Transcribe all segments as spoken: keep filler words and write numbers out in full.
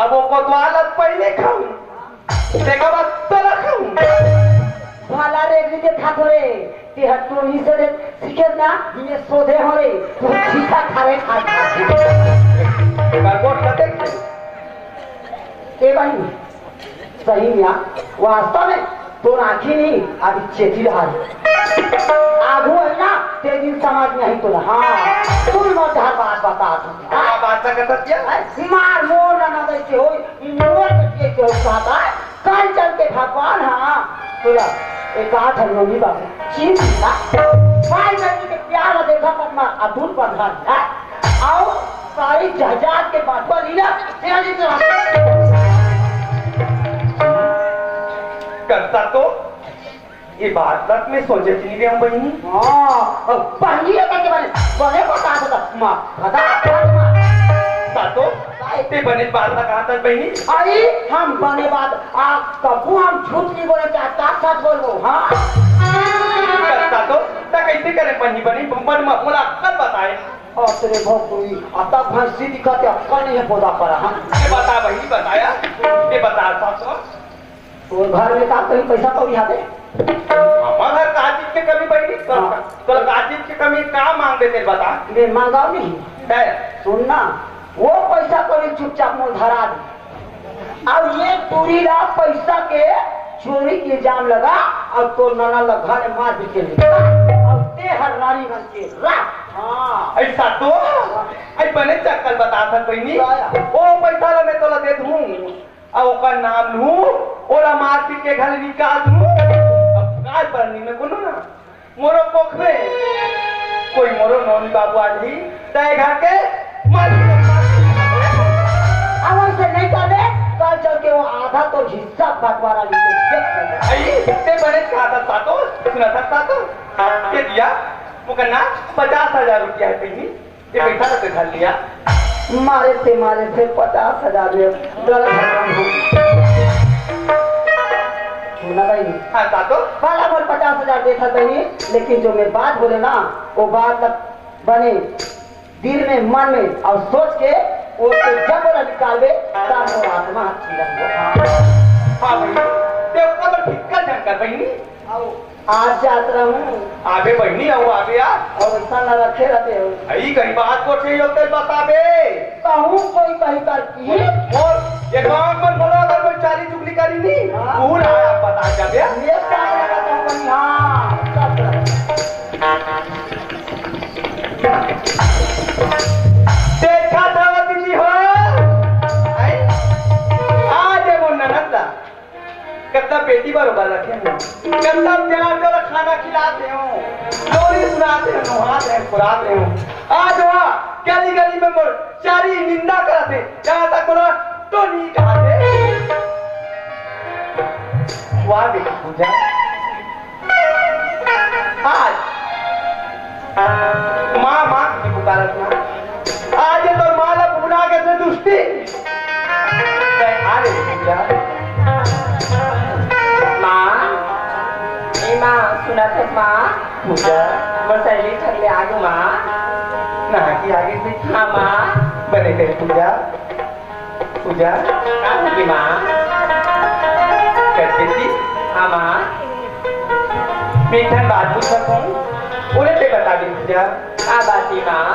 अब वो कोतवाल अब पहले खाऊं, तेकर बाद तोला खाऊं। भला रे, भी देखा तो रे, ते हर तो ही से रे, सीखे ना, ये सोधे हो रे, तू सीखा खा रे, खा, खा। एक बार गोठ लगे। ए भाई, सही में यार, वास्तव में तोर आँखी नहीं, अभी चेती रहा है। आगू है ना, ते दिन समझ में आई तोला। हाँ, सुन मत हर बात बता तू। हाँ, बात का करता क्या? अरे, मार मोर ना, ना वैसे हो, मोर के के हो कहता है। कल चल के भगवान, हाँ, तोला एक आध नौनी बाबू, चीज ला। भाई बहनी के प्यार देखा मत मार, अटूट बंधन है। आओ, सारी जायदाद के बांटवा लीला, तेरा जी तेरा। करता तो ये बात तक मैं सोचे नहीं रहा हूँ बहनी। हाँ, बहनी है करके बने, बने को कहा था, माँ, बता, बता, माँ। सातो, काय? ते बने बात ना कहा था बहनी। अरे, हम बने बात, आ, कबू हम झूठ नहीं बोले, चाहे का सच बोलबो, हाँ? सातो, ता कैसे करे बहनी, बहनी, बन, बन, मोला अक्कल बताए। और तेरे भोकुई, अब तक भैंसी दिखा के अक्कल नहीं है, बोला पड़ा, हाँ? ये बता बहनी, बताया, ये बता सातो। तोर घर में का कहीं पैसा कौड़ी हावे? हमर घर का चीज के कमी बहनी? तोला हाँ। तोला का चीज के कमी, का मांगबे तेल बता। मैं मांगा नहीं। है। सुन ना, वो पैसा कौड़ी चुपचाप मोल धरा दे। अब ये टूरी ला पैसा के चोरी के इल्जाम लगा, अब तोर ननद ला घर में मार पीट के ले। अब ते हर रानी बन के रह। हाँ। ऐसा तो, ऐ बने चक्कर बता था बहनी। क्या? ओ पैसा ला मैं तोला दे दूं। अउ ओकर नाम लूं, ओला मार पीट के घर ले निकाल दूं। अब काल बरनी में कोनो ना, मोरो कोख में कोई मोरो नौनी बाबू आ जाही, तय घर के मालिक। अब ऐसे नहीं कर दे, कल चल के वो आधा तो हिस्सा बंटवारा लेके देख लेगा। आई, ते बने कहा था सातो, सुना था सातो, के दिया, ओकर ना पचास हजार रुपया है बहनी। ये पैसा तो धर लिया। मारे थे, मारे थे पचास हजार में गलत भगवान हो। सुना भाई? हाँ, सातो। भला मोर पचास हजार देता नहीं, लेकिन जो मैं बात बोले ना, वो बात ला बने दिल में, मन में और सोच के वो तो जब बोला निकालबे, तब मोर आत्मा अच्छी लगो। हाँ भाई, ते ऊपर फिक्र झन कर बहनी। आओ। आज जात रहूं। आबे बहनी, आओ, आबे यार। अउ ऐसा ना रखे रहते हो। अई कहीं बात को चाहिए होते बताबे। कहूं कोई कहीं कर की। मोर ये गांव में बोला अगर कोई चारी चुगली करी नहीं, हाँ। पूरा आप बता जाबे। ये काम लगा था अपन, हाँ, सब तरह। देखा था वो दीदी हो। आई? आज ये वो ननद ला। कतना बेटी बरोबर रखे हो, कतना प्यार से ओला खाना खिलाते हो, लोरी सुनाते हो, नहाते हो, पुराते हो। आज वहाँ गली गली में मोर चारी निंदा करते, जहाँ तक बोला तो नहीं कहते। वाह बेटी पूजा, आज माँ, माँ की पुकारत ना। आज ये तोर माँ ला भुला के से दुष्टी। तै आ रे पूजा। माँ, ए माँ, सुनत हस माँ? पूजा। मोर सहेली घर ले आगे माँ। नहा के आगे से? हाँ माँ। बने करे पूजा। पूजा। का होगे माँ? कर बेटी। हाँ माँ। मैं एक ठन बात पूछत हूँ, ओला ते बता दे पूजा। का बात हे माँ?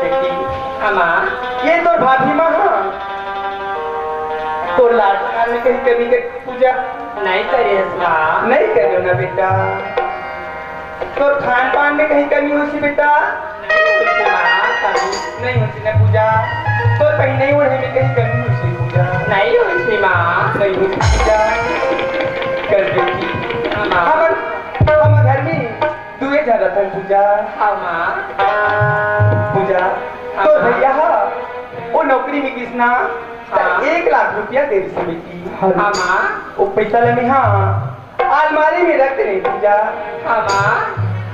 बेटी। हाँ माँ। ये तोर भाभी माँ, हाँ। तोर लाड़ प्यार में कहीं कमी के पूजा? नहीं करे हस माँ। नहीं करे हो ना बेटा। तोर खान पान में कहीं कमी होइसे बेटा? नहीं होइसे माँ, कमी। नहीं होइसे ना पूजा। तोर पहिने ओढ़े में कहीं कमी होइसे पूजा? नहीं होइसे माँ। नहीं होइसे पूजा। कर बेटी। हाँ माँ। हमर, हमर घर में दुए झन रथन पूजा। हाँ माँ। पूजा। हाँ तोर माँ। भैया हा, वो नौकरी में गिस ना, त हाँ। एक लाख रुपया दे दिस बेटी। हाँ माँ। वो पैसा ला मैं हा अलमारी में रख दे पूजा। हाँ माँ।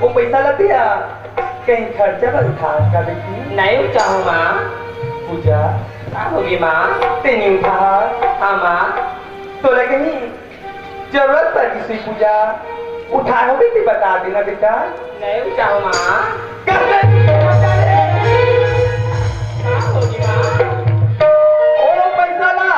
वो पैसा ला तें हा कहीं खर्चा बर उठा का बेटी? नहीं उठाहूँ माँ। पूजा। का होगे माँ? तें नहीं उठा। हाँ माँ। तोला कहीं जरूरत पर गिस पूजा, उठाए होबे ते बता देना बेटा। नहीं उठाहूँ माँ। कर दे। का होगे माँ? ओ पैसा ला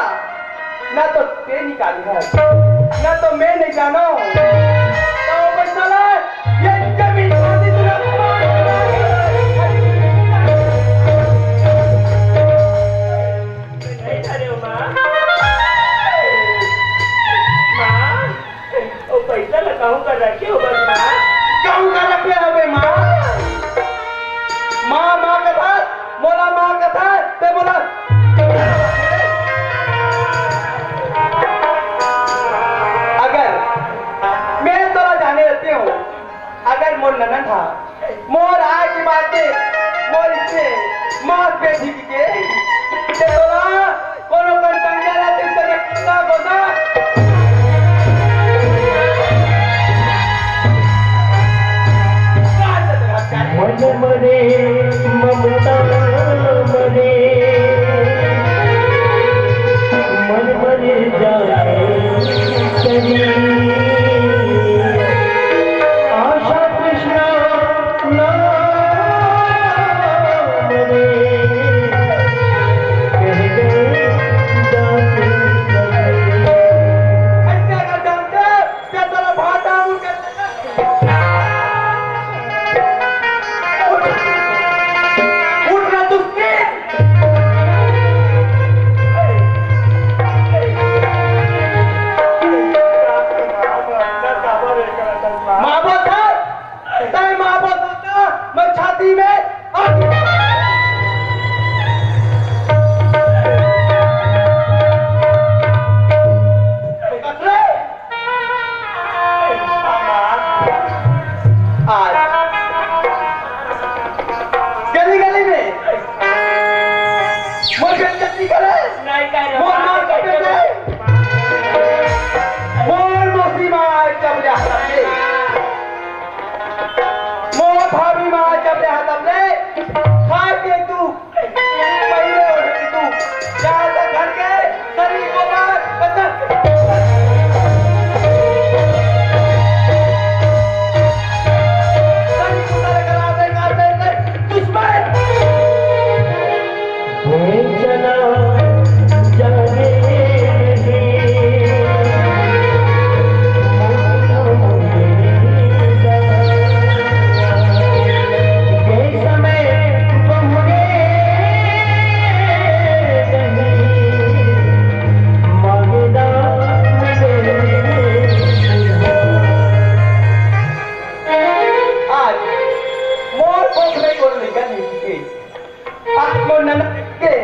ननद के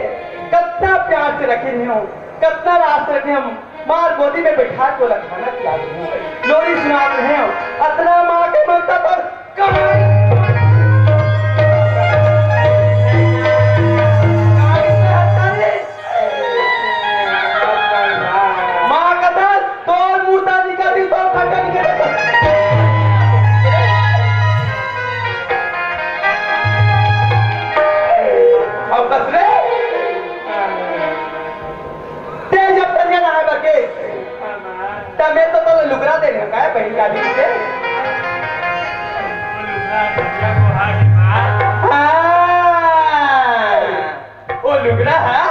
कतना प्यार से रखे हंव, कतना लाड़ से रखे हंव, मार गोदी में बैठा के ओला खाना खिला देहूं, लोरी सुना देहूं, अतना मां के ममता तो कहां? मां कसम, तोर मुर्दा निकल दी, तोर खड्डा निकल दी। अब बस रे। तें जब तरिया नहाय बर गे, त मैं तो तोला लुगरा दे रहे काय बहिन का दिन से? हाँ। ओ लुगरा हा,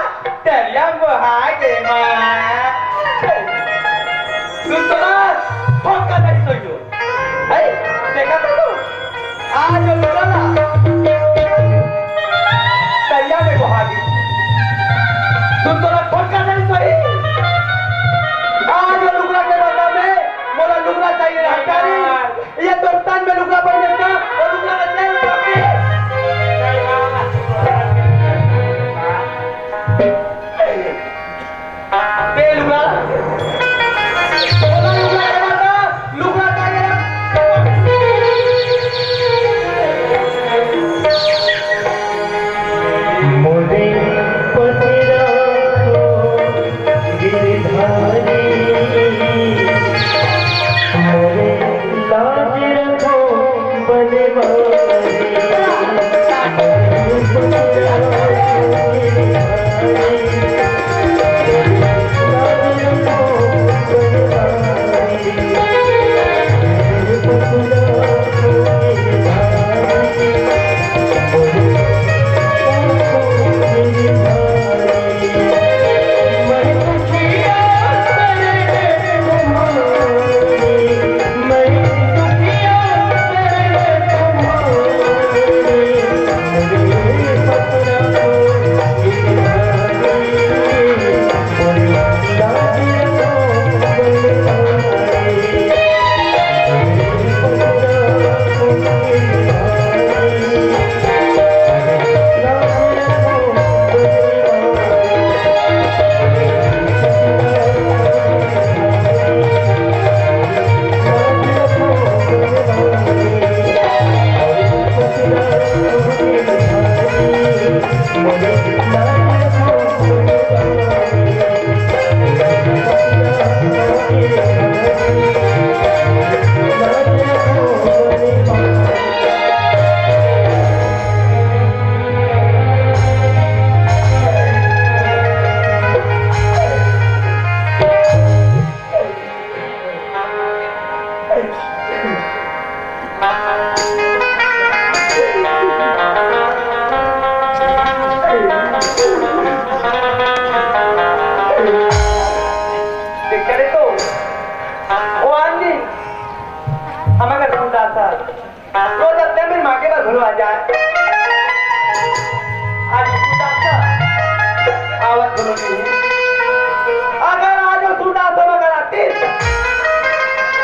तरिया बोहा गे माँ। सुन तो ना, फोन का नहीं सोइयो। है, देखा तो तू? आज वो लुगरा ना, तरिया में बोहा गे। सुन तो ना, फोन का नहीं सोई। आज वो लुगरा के बदला में, मोला लुगरा चाहिए, हकारी। ये तो तन में लुगरा पहन लेता और लुगरा का तेल पकड़े। बे लुगरा। बोला लुगरा के माता, लुगरा का ये। मोरे पतरा को गिरधारी, मोरे लाज रखो बनवारी। देख करे तो, ओ आदमी, हमर घर सुनता था। रोज अपने में मांगे बर घलो आ जाए। आज सूरदास आवत घलो नहीं। अगर आज वो सूरदास अगर आतीस,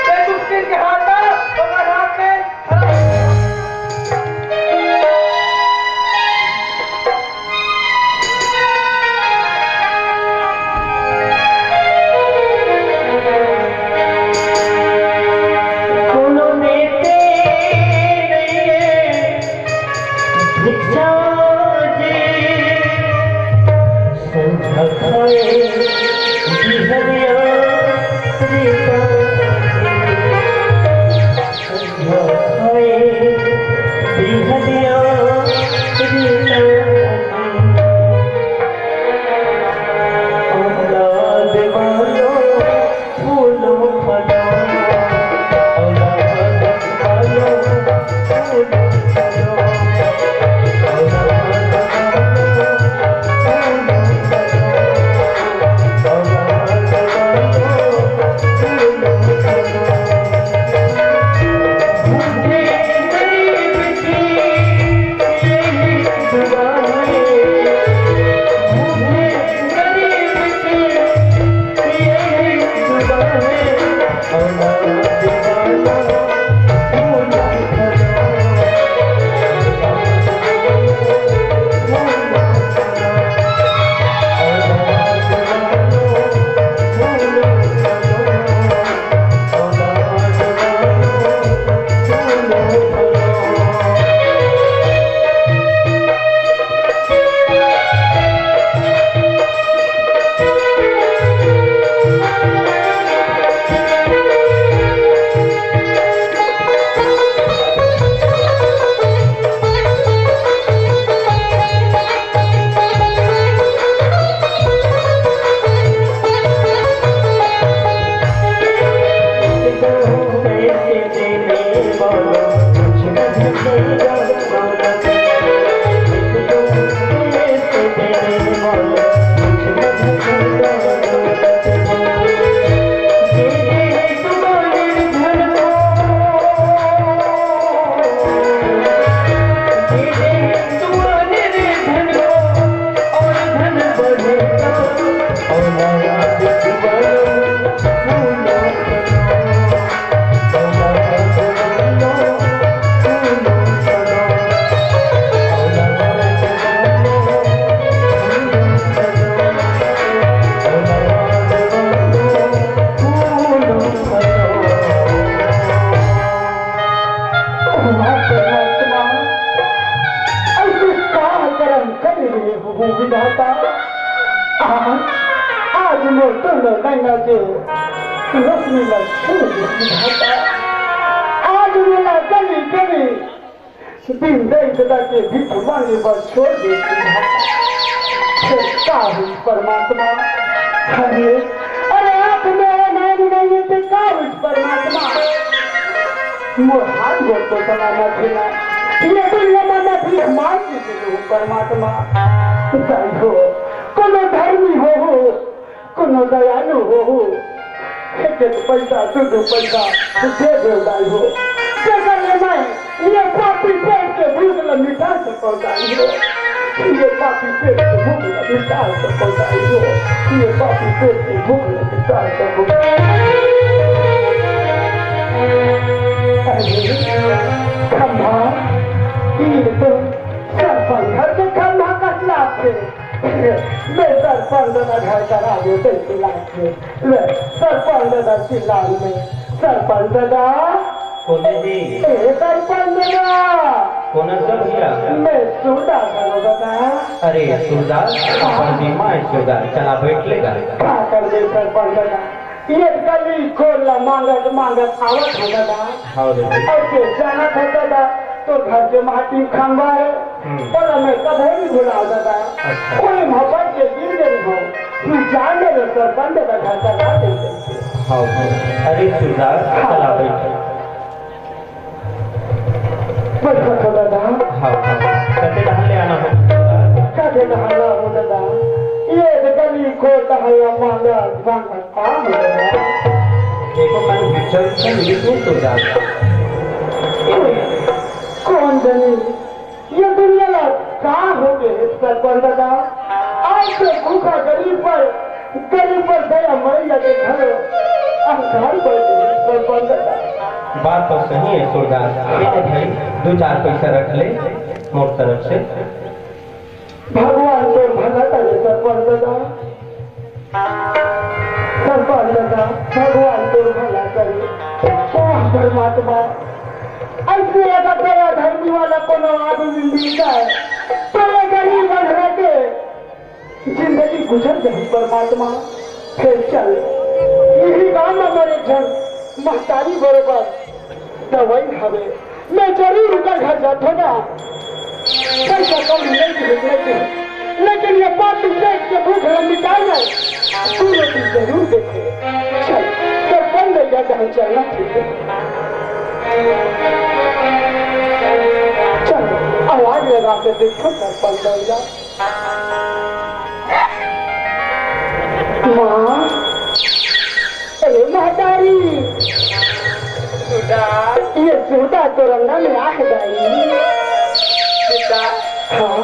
तो दुष्टिन के हाथ में, ओकर हाथ में खड़ा हो। कोनो देते नइये भिक्षा जी, संझा खाए बिहनिया प्रीता जी। हो विधाता, आज, आज मोर तन नैना के रोशनी ला छू दे विधाता। आज मोला गली गली दिन दई ददा के भीख मांगे बर छोड़ दे विधाता। फिर का होई परमात्मा? अरे, अरे, आंख में नैन नहीं है, ते का होई परमात्मा? मोर हाथ गोड़ तो सलामत हे ना, ये दुनिया में मैं भीख मांग के जीहूं परमात्मा। दाई हो, कोनो धर्मी होहू, कोनो दयालु होहू, एक एक पैसा, दू दू पैसा दे देव दाई हो। जेकर ले मैं ये पापी पेट के भूख ल मिटा सकौं दाई हो। ये पापी पेट के भूख ल मिटा सकौं दाई हो। ये पापी पेट के भूख ल मिटा सकौं। अरे, खंभा, ये तो सरपंच घर के खंभा कस लागथे। मैं सरपंच ददा घर करा दे, तइसे लागथे। ले, सरपंच ददा चिल्लान में, सरपंच ददा। कोन हे? ए, सरपंच ददा। कोन हस भैया? मैं सूरदास हरौं ददा। अरे सूरदास, हाँ। अपन बीमा हे सूरदास, चला बैठ लेगा। का करबे सरपंच ददा? ये गली खोर ला मांगत मांगत आवत हौं ददा। हाँ रे भाई। अउ के जानत हस ददा, तोर घर के माटी खंभा हे। हम्म। ओला मैं कभू नहीं भुलाव ददा। अच्छा। कोई मोहब्बत के दिन दिन हो, तू जान ले सरपंच ददा घर का रात दिन दिन। हाँ, हाँ। अरे सूरदास, हाँ। चला बैठ। बैठ तो ददा। हाँ, हाँ। कते नहा ले आना हो? कते नहा ले आना हो ददा? ये गली खोर ला मांगत मांगत देखो, कहीं बिछड़ से मिलित नहीं तो जाता। कोन जनी, ये दुनिया ला का हो गे हे सरपंच ददा? आज तो भूखा गरीब पर, गरीब पर दया मइया के घर अंधकार पड़ गे हे सरपंच ददा। बात तो सही हे सूरदास। ये ले भाई, दू चार पैसा रख ले मोर तरफ से। भगवान तोर भला करे सरपंच ददा। सरपंच ददा, भगवान तोर भला करे। वाह परमात्मा, अइसे अगर दया धरती वाला कोनो आदमी मिल जाए, तो ये गरीब अंधरा के जिंदगी गुजर जाही परमात्मा। फेर चल, इही गांव में मोर एक झन महतारी बरोबर दवाई हवे। मैं जरूर उनका घर जाथों ना। पैसा कौड़ी नहीं दे, नहीं दे। लेकिन ये पापी पेट के भूख ला मिटाए ना, दू रोटी जरूर देथे। चल, सरपंच ददा घर चलना ठीक हे। चल, आवाज लगा के देखो सरपंच ददा। माँ, अरे महतारी। सूरदास। ये सूरदास तोर अंगना में आहे दाई। बेटा। हाँ।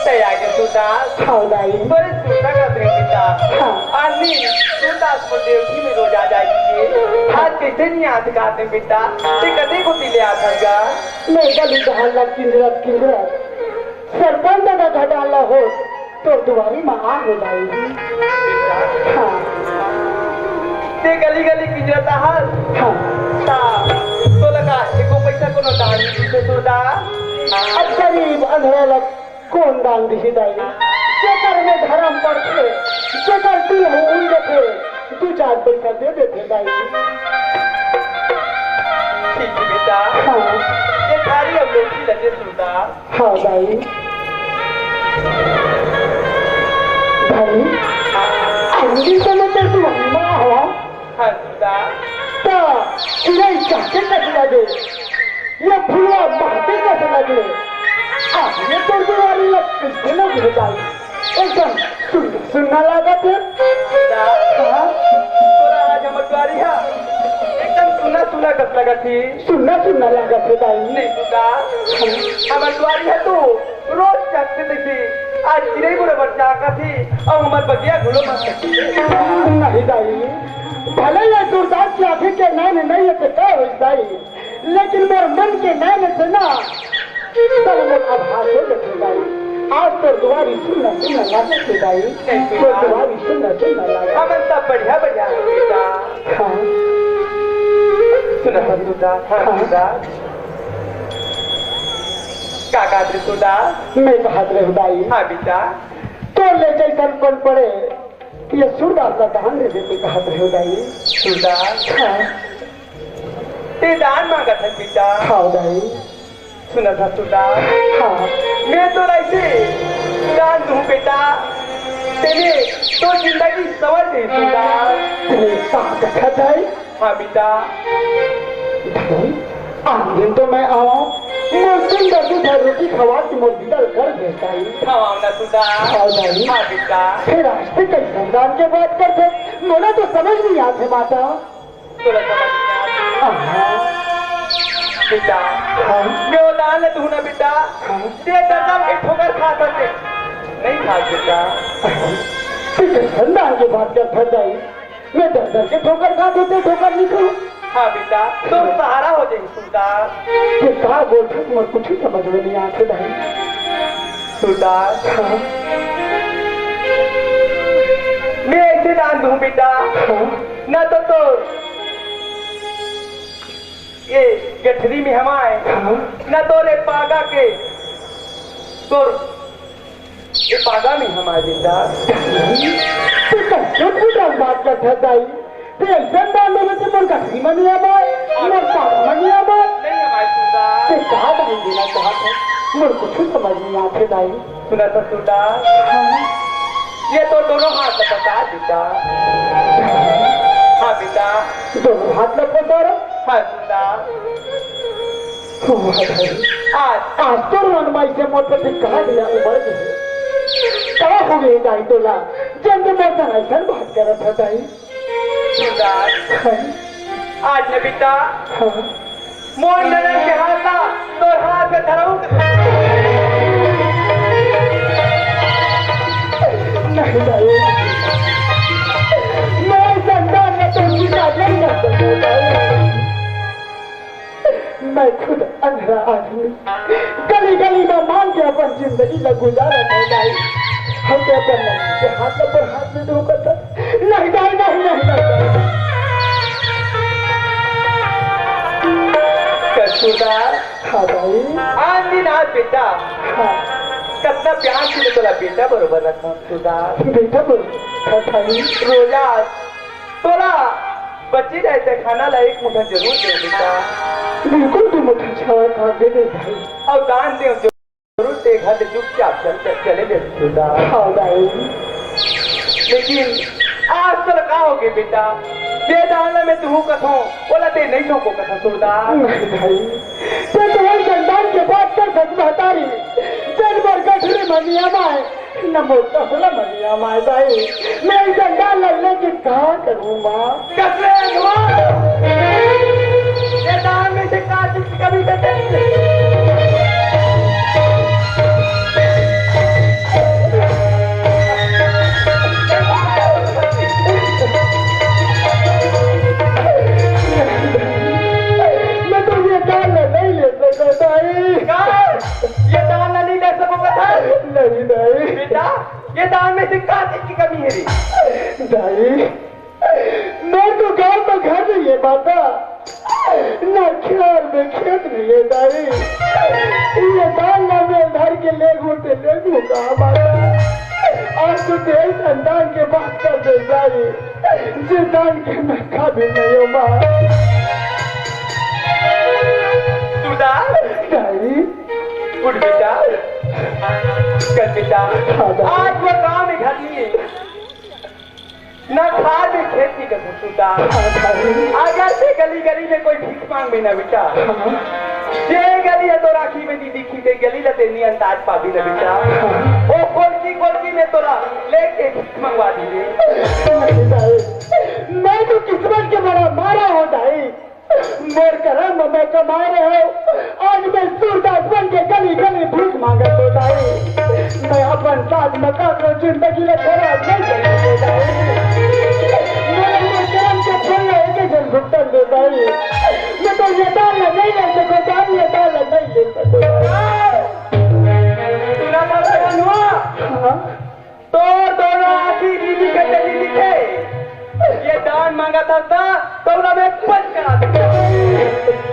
तैं आगे सूरदास। हाँ दाई। बड़े सूरदास का प्रेम बेटा। हाँ। आनी सूरदास को देवकी में रोज आ जाएगी। हाँ। आज कैसे नहीं याद करते बेटा? तैं कते को तिले आ जाएगा? मैं गली दहाला किंजरत किंजरत सरपंच ददा घर डाला हो, तोर दुवारी मा आ हो दाई। हाँ। तैं गली गली किंजरत हस। हाँ। ता, तोला का एको पैसा कोनो दान दिही तो सूरदास? अब गरीब अंधरा ला कोन दान दिही दाई? जेकर में धरम पड़थे, जेकर दिल हो उन देथे, दू चार पैसा दे देथे दाई। ठीक हे बेटा। हाँ। ये थारी अब लोटी लगे सूरदास। हाँ दाई। दाई, अंगड़ी तो मैं तेरे दुवारी मा हवा। हाँ, सूरदास। ता चिरई चहके कस लगे, ये फुलवा महके कस लगे। आ, ये तोर दुवारी ला कइसे लगे दाई? एकदम सुन, सुन्ना लागत हे। सूरदास। हाँ? तोर आज हमर दुवारी हा एकदम सुन्ना सुन्ना कस लागत हे। सुन्ना सुन्ना लागत हे दाई। नहीं सूरदास, हमर दुवारी हा तो रोज चहकथे देखी, आज चिरई बरोबर चहकत हे, अउ हमर बगिया घलो मस्त हे। नहीं दाई, भले ये सूरदास के आँखी के नैन नहीं हे त का होइस दाई, लेकिन मोर मन के नैन से ना, सब मोर आभास हो जाथे दाई। आज तोर दुवारी सुन्ना सुन्ना लागत हे दाई, तोर दुवारी सुन्ना सुन्ना लागत हे। हमन सब बढ़िया बढ़िया हे बेटा। हाँ। सुना सूरदास, हाँ हाँ। सूरदास। का कहत रहे सूरदास? मैं कहत रहे दाई। हाँ बेटा। तोर ले जैसन बन पड़े, ये सूरदास ला दान दे देते कहत रहे दाई। सूरदास। हाँ। ते दान मांगत हस बेटा। हाँ दाई। सुनत हस सूरदास। हाँ। मैं तो ऐसे दान दूं बेटा, तेने तो जिंदगी संवर दे सूरदास। तेने का कहा दाई? हाँ बेटा। भाई, आन दिन तो मैं आवा, मोर दिन दर्द है, रोटी खवा के मोर बिदा ल कर देता ही। हाँ ना सूरदास। हाँ भाई। हाँ बेटा। फिर आज ते कइसन दान के बात करथे, मोला तो समझ नहीं आथे माता। तोला समझ नहीं आथे। हाँ। बेटा। हाँ। मैं वो दान ले दूं ना बेटा। हाँ। ते दर्द के ठोकर खा सकते। नहीं खा बेटा। ते कइसन दान के बात करथे दाई? मैं दर दर के ठोकर खात हों, ठोकर नहीं खाऊं। हाँ बेटा, तो सहारा हो जाए सूरदास। ये का बोलत हस, मोर कुछ समझ में नहीं आथे दाई। सूरदास। हाँ। मैं ऐसे दान दूं बेटा, हाँ। ना तो तोर ये गठरी में हमाय, हाँ। ना तोर ये पागा के, तोर ये पागा में हमाय बेटा। ते कइसे झूठ बात करत हस दाई? ते अइसन दान देबे ते मोर गठरी में नहीं हमाय, मोर पागा में नहीं हमाय। नहीं हमाय सूरदास। ते का दान देना चाहत हस? मोर कुछ समझ नहीं आथे दाई। सुनत हस सूरदास। हाँ। ये तो दोनों हाथ ला पसार बेटा। हाँ बेटा। दोनों हाथ ला पसार? हाँ सूरदास। वाह भाई, आज, आज तो रानमाई से मोर प्रति का दया उमड़ गे। का हो गे दाई तोला, जेन तैं मोर संग अइसन बात करत हस दाई? सूरदास, हाँ। आज न बेटा, हाँ। मोर ननद के हाथ ला तोर हाथ में धराऊं। नहीं दाई, मैं अइसन दान ला तो स्वीकार नहीं कर सकता दाई। मैं खुद अंधरा आदमी, गली गली में मांग के अपन जिंदगी ला गुजारत हंव दाई। हम तो अपन ननद के हाथ ला तोर हाथ में दूं कथंव। नहीं दाई, नहीं, नहीं, नहीं। कस्तूरबा। हाँ दाई। आन दिन आज बेटा। हाँ। कतना प्यार से मैं तोला बेटा बरोबर रखंव कस्तूरबा। बेटा बरोबर, हाँ दाई। रोज आज तोला बचे रहिथे खाना ला एक मुठा जरूर दे बेटा। बिल्कुल दू मुठा छांव खा दे दे भाई। अउ दान दे जरूर, ते घर ले चुपचाप चल, चल, चले जा कस्तूरबा। हाँ दाई। लेकिन आज तोला का हो गे बेटा? जे दान ला मैं दूहूं कथंव, ओला ते नइ सौंपव कथस कस्तूरबा। नहीं भाई, ते तो वही संतान के बात करत हस महतारी, जेन मोर गठरी म नइ हमाय। न मोर तसला म नइ हमाय दाई, मैं अइसन दान ला लेके का करहूं माँ? कसरे हनुमान, ये दान में से का चीज की कमी बेटे? मैं तो ये दान ला नहीं ले सकता दाई। का? ये दान ला नहीं ले सकव कथस? नहीं, नहीं। बेटा, ये दान में से का चीज की कमी हे रे? दाई, मोर तो गांव में घर नहीं हे माता, ना खेत में खेत नहीं हे दाई। ये दान ला मैं धर के लेगहूं ते लेगहूं कहां माता? आज तो तेरे संतान के बात कर दे दाई, जे दान के मैं काबिल नहीं हूं माँ। कस्तूरबा। दाई। उठ बेटा, चल बेटा। हाँ, दाई। आज वो काम ही घर नहीं हे, ना खार में खेत नहीं कर सकता। हाँ, दाई। अगर ते गली गली में कोई भीख मांगबे ना बेटा, हाँ। जे गली हे तोर आँखी में दिखही ते गली ला ते नइ अंदाज पाबे ना बेटा। हाँ। वो कोलकी कोलकी में तोला लेके भीख मंगवा दिही। नहीं दाई, मैं तो किस्मत के मरा मारा हूँ दाई। मोर करम म मैं कमाए रहेंव, आज मैं सूरदास बन के गली गली भीख मांगत हूँ दाई। मैं अपन साथ म काकरो जिंदगी ला खराब नहीं कर सकंव दाई। मोर, मोर करम के फल ला एके झन भुगतन दे दाई। मैं तो ये दान ला नहीं ले सकंव दाई, ये दान ला नहीं ले सकंव दाई। सुनत हस रे हनुआ? हाँ। तोर दोनों आँखी नी दिखे ते नी दिखे। ये दान मांगत हस त तोला मैं पंच करा देंव।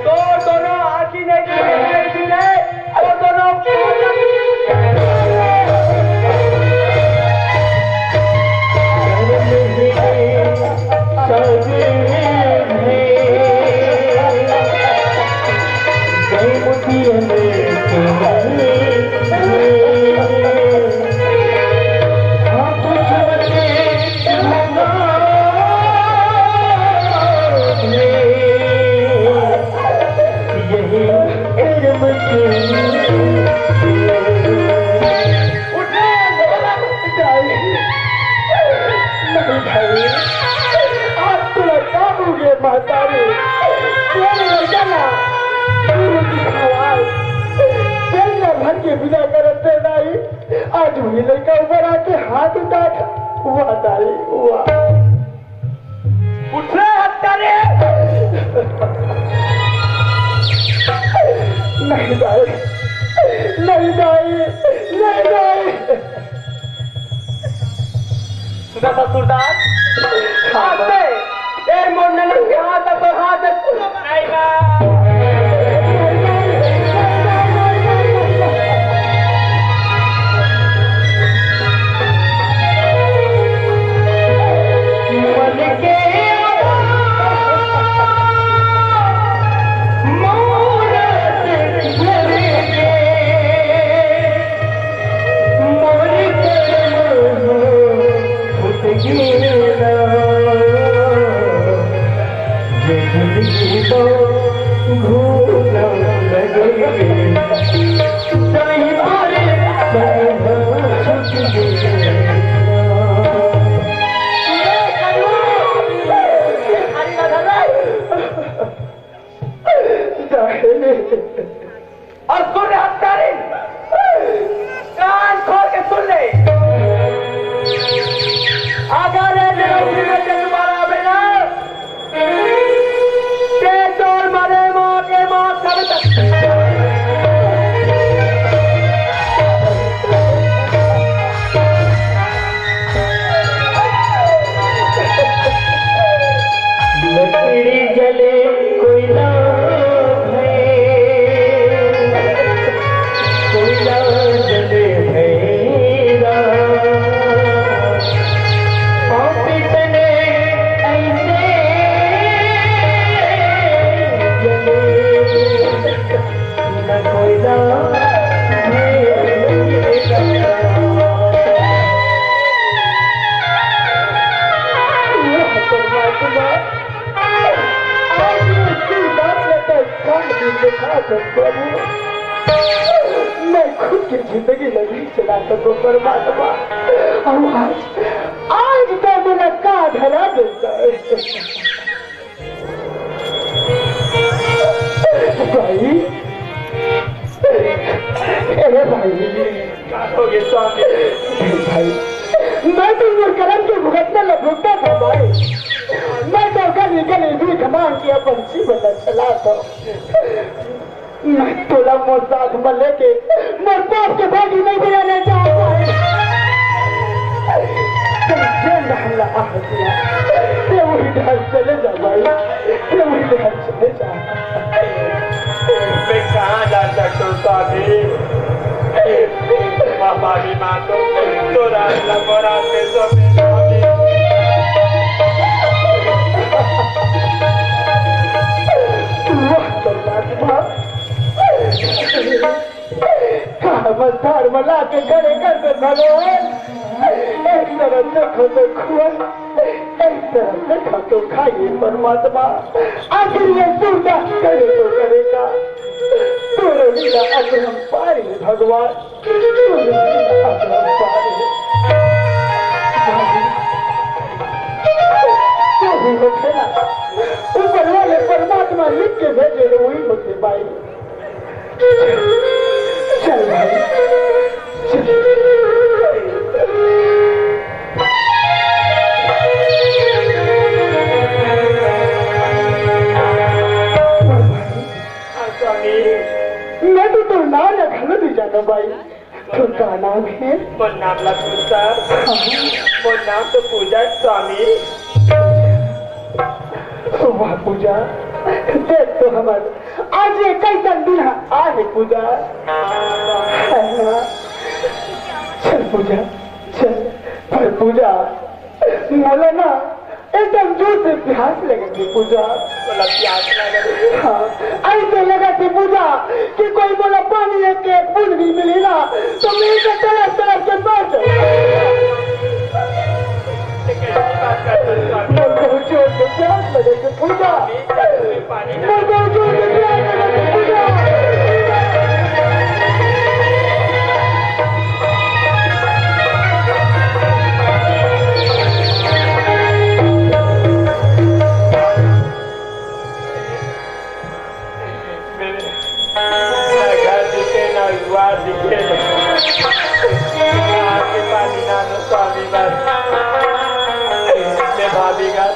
तोर दोनों आँखी नहीं दिखे, नहीं दिखे। तोर दोनों के बिना करत रे दाई, आज वही लइका ऊपर आके हाथ उठात। वाह दाई, वाह। उठ रे हत्या रे। नहीं दाई, नहीं दाई, नहीं दाई। सुना ससुरदार, हाँ, आज से ए मोर ननद के हाथ पर हाथ नहीं बा। मन के मूरत घर के मोर करम फूट गेला, जे जिंदगी तो घूम लगे, सही बारे संग छूट गेला। और सुन रे हत्यारी, कान खोल के सुन ले। अगर ये जन्म में ते दोबारा आवे ना, ते तोर मरे माँ के माँ सब तक। लकड़ी जले कोयला भए, कोयला जले भैरा। पापी तने ऐसे जले। न कोयला है। वाह, परमात्मा, आज ये सूरदास ने तो काम भी देखा था प्रभु। मैं खुद की जिंदगी नहीं चला सकूं परमात्मा। और आज, आज तो मेरा का धरा देता है। भाई, ए भाई, का हो गया स्वामी? भाई, मैं तो ये कर्म के भुगतना ल भुगता था भाई। मैं तो गली गली भीख मांग के अपन जीवन ल चला था। मैं तोला मोर साथ में लेके मोर पाप के भागी नहीं बजाना चाहता है। तुम जेल हमला आ गया। ते वही घर चले जा भाई, ते वही घर चले जा। मैं कहाँ जा सकता हूँ स्वामी? बाबा भी मार दो, तो रात लंबो रात में सो में स्वामी। वाह, परमात्मा। का मझधार म लाके खड़े कर दे भगवान। एक तरफ देखो तो खुआ, एक तरफ देखो तो खाइए परमात्मा। आखिर ये सूरदास करे तो करेगा। तोरे बिना अपरंपार है भगवान, तोरे बिना अपरंपार है। जो भी होखेला, ऊपर वाले परमात्मा लिख के भेजे, वही होते भाई। चल भाई, चल। स्वामी, मैं तो तोर नाम ला घलो नहीं जानो भाई। तोर का नाम है? मोर नाम ला पूजा। हाँ। मोर नाम तो पूजा है स्वामी। वाह पूजा, देख तो हमर आज ये कैसन दिन है, आज पूजा। है ना? चल पूजा, चल। पर पूजा, मोला ना एकदम जोर से प्यास लगे थे पूजा। मोला प्यास लगे थे? हाँ, ऐसे लगे थे पूजा कि कोई मोला पानी एक, एक बूंद भी मिली ना, तो मैं इसे तड़प तड़प के मर जाऊँ। मोर बहुत जोर से प्यास लगे थे पूजा। मोर बहुत जोर से प्यास लगे थे पूजा। मेरे ना घर दिखे, ना द्वार दिखे, स्वामी बर। ले भाभी घर,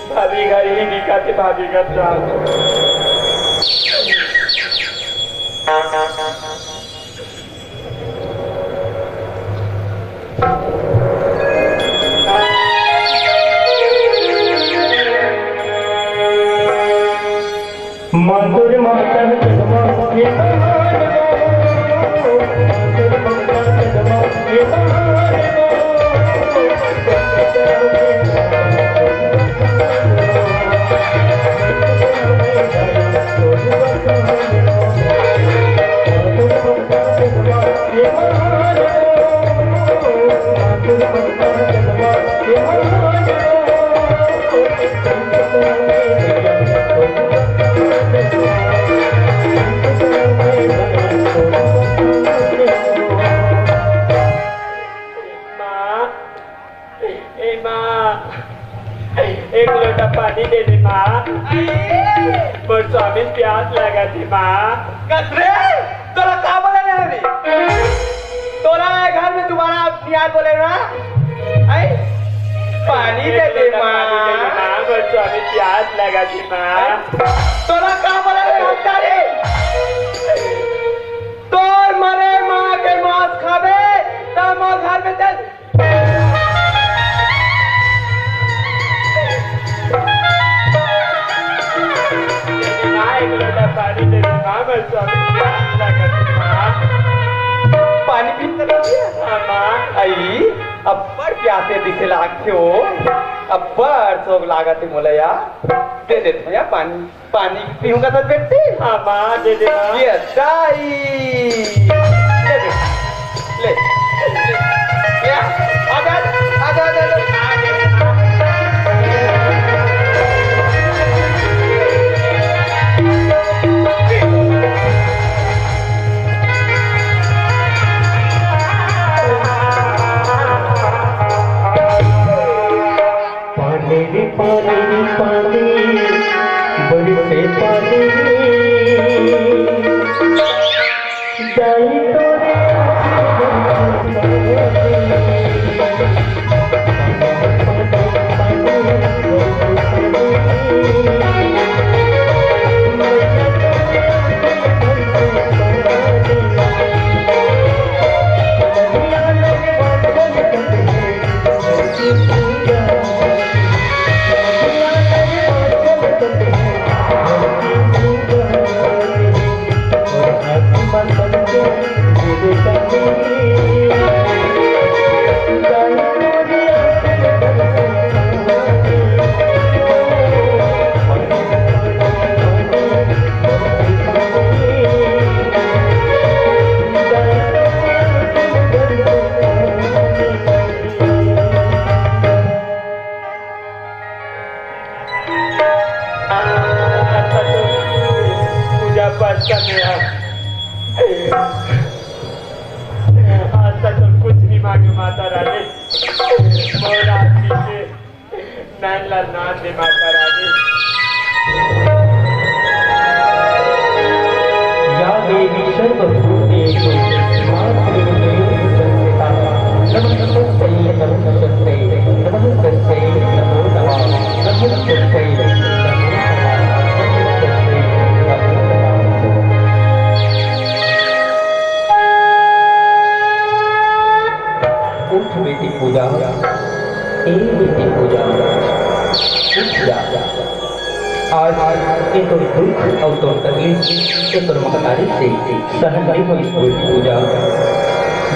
भाभी घर ही दिखा थे, भाभी घर जाओ। मातुर माता जगमा, ये मातुर माता जगमा, ये माँ, ए माँ, एक लोटा पानी दे दे माँ। मोर स्वामी प्यास लगा थे माँ। कस रे, तोला का बोले रे अभी? तोला ए घर में दोबारा नियार बोले ना? आई, पानी दे दे माँ। माँ, मोर स्वामी प्यास लगा थे माँ। तोला का बोले रे हत्यारी? तोर मरे माँ के मांस खाबे, त मोर घर में चल। माँ, एक लोटा पानी दे दे माँ, मोर स्वामी प्यास लगा थे माँ। पानी पी सकत हे? हाँ माँ। आई, अब्बड़ प्यासे दिखे लागथे हो, अब्बड़ सोक लागत हे मोला यार। दे दे भैया पानी। पानी पीहूं का तो बेटी? हाँ माँ, दे दे माँ। ये दाई। ले बेटी, ले, ले, ले। या, आ जा, आ जा, आ जा, आ जा। पानी रे पानी रे पानी, बरसे पानी रे। जाई तोरे पूजा पाठ करने आ। आज तक तो कुछ नहीं मांगे माता रानी। मोर आदमी के नैन ला नान दे माता रानी। या देवी सर्वभूतेषु मातृरूपेण संस्थिता। नमस्तस्यै नमस्तस्यै नमस्तस्यै नमो नमः। नमस्तस्यै नमो नमः। नमस्तस्यै नमो नमः। उठ बेटी पूजा, ए बेटी पूजा, उठ जा। आज ए तोर दुख अउ तोर तकलीफ ए तोर महतारी से सहन नइ होइस बेटी पूजा।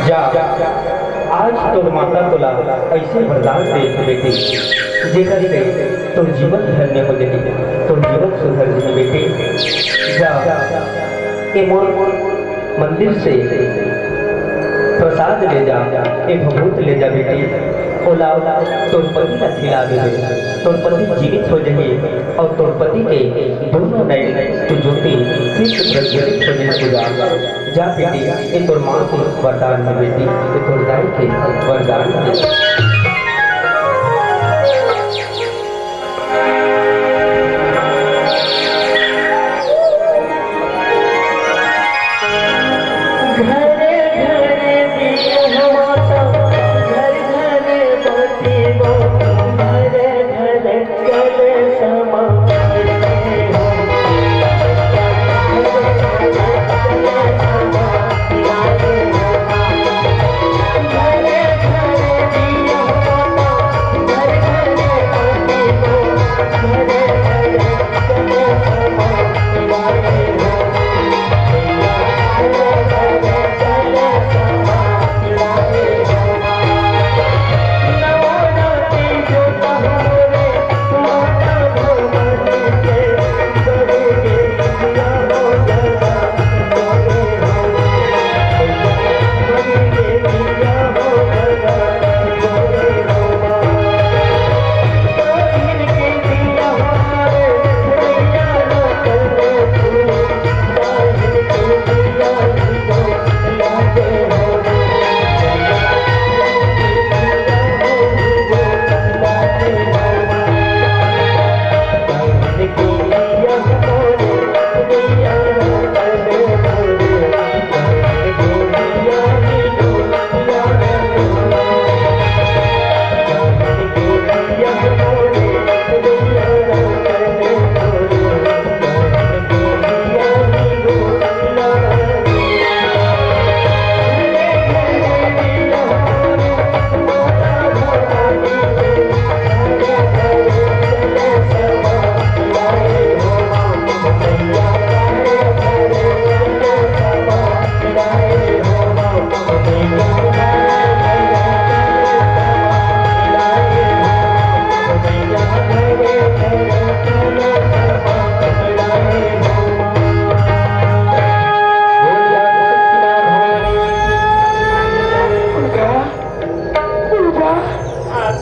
जा, आज तोर माता तोला अइसे वरदान दे हे बेटी, जेकर से तोर जीवन धन्य हो जाही, तोर जीवन सुधर जाही बेटी। जा, ए मोर मंदिर से प्रसाद ले जा, ए भभूत ले जा बेटी, ओला तोर पति ला खिला देबे, तोर पति जीवित हो जाही अउ तोर पति के दूनों नैन के ज्योति फिर से प्रज्वलित हो जाही। पूजा, जा बेटी, ए तोर माँ के वरदान हे बेटी, ए तोर दाई के वरदान हे।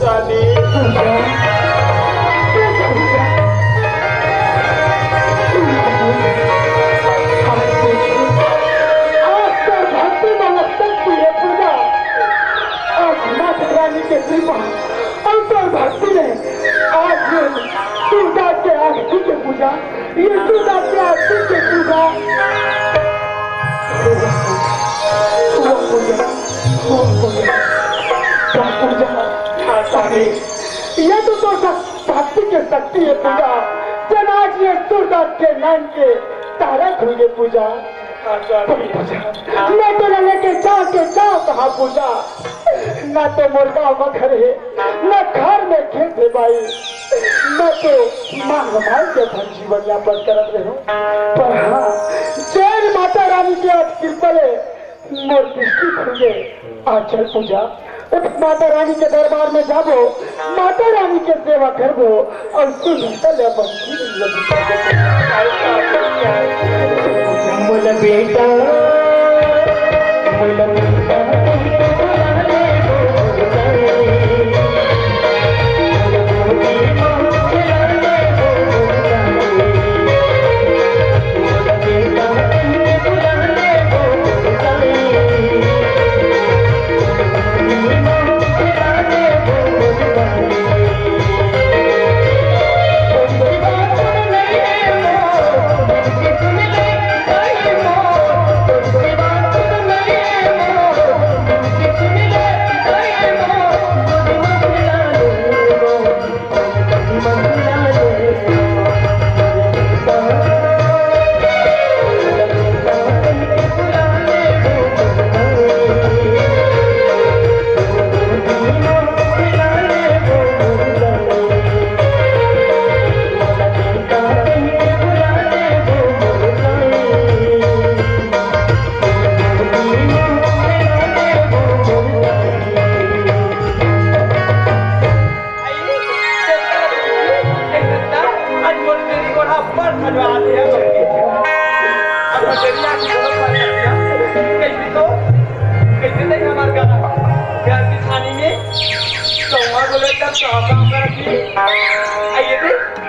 रानी। पूजा, पूजा, पूजा। आज तो भक्ति में मस्तक की है पूजा। आज माता रानी के कृपा और भक्ति में आज ये सूरदास के आरती के पूजा, ये सूरदास के आरती के पूजा। पूजा, पूजा, पूजा, पूजा। क्या पूजा? हाँ, स्वामी। ये तो, तो शक-, शक्ति के शक्ति है पूजा। जब आज ये सूरदास के नाम के तारक हुई है पूजा। हाँ, स्वामी। पूजा। मैं तो लेके जाओ के जाओ कहाँ पूजा? ना तो मोर गाँव में घर है, ना घर में खेत है भाई। मैं तो मांग मांग के अपन जीवन यापन करत रहे हूँ। पर हाँ, जय माता रानी के आज कृपा ले मोर दृष्टि खुल गे। आज चल पूजा, उठ माता रानी के दरबार में जाबो, माता रानी के सेवा करबो और सुंदरता ले अपन जीवन में बिताबो। मोला बेटा, मोला बेटा,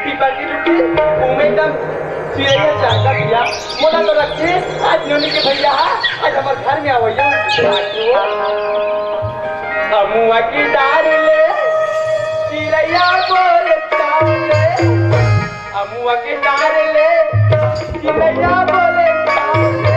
पीपल की लुकी, मुंह में एकदम चिरैया चाहता किया। मोला तो रखे, आज नोनी के भैया हा, आज हमर घर में आवैया। अमुआ की डार ले, चिरैया बोले चाव ले। अमुआ की डार ले, चिरैया बोले चाव ले।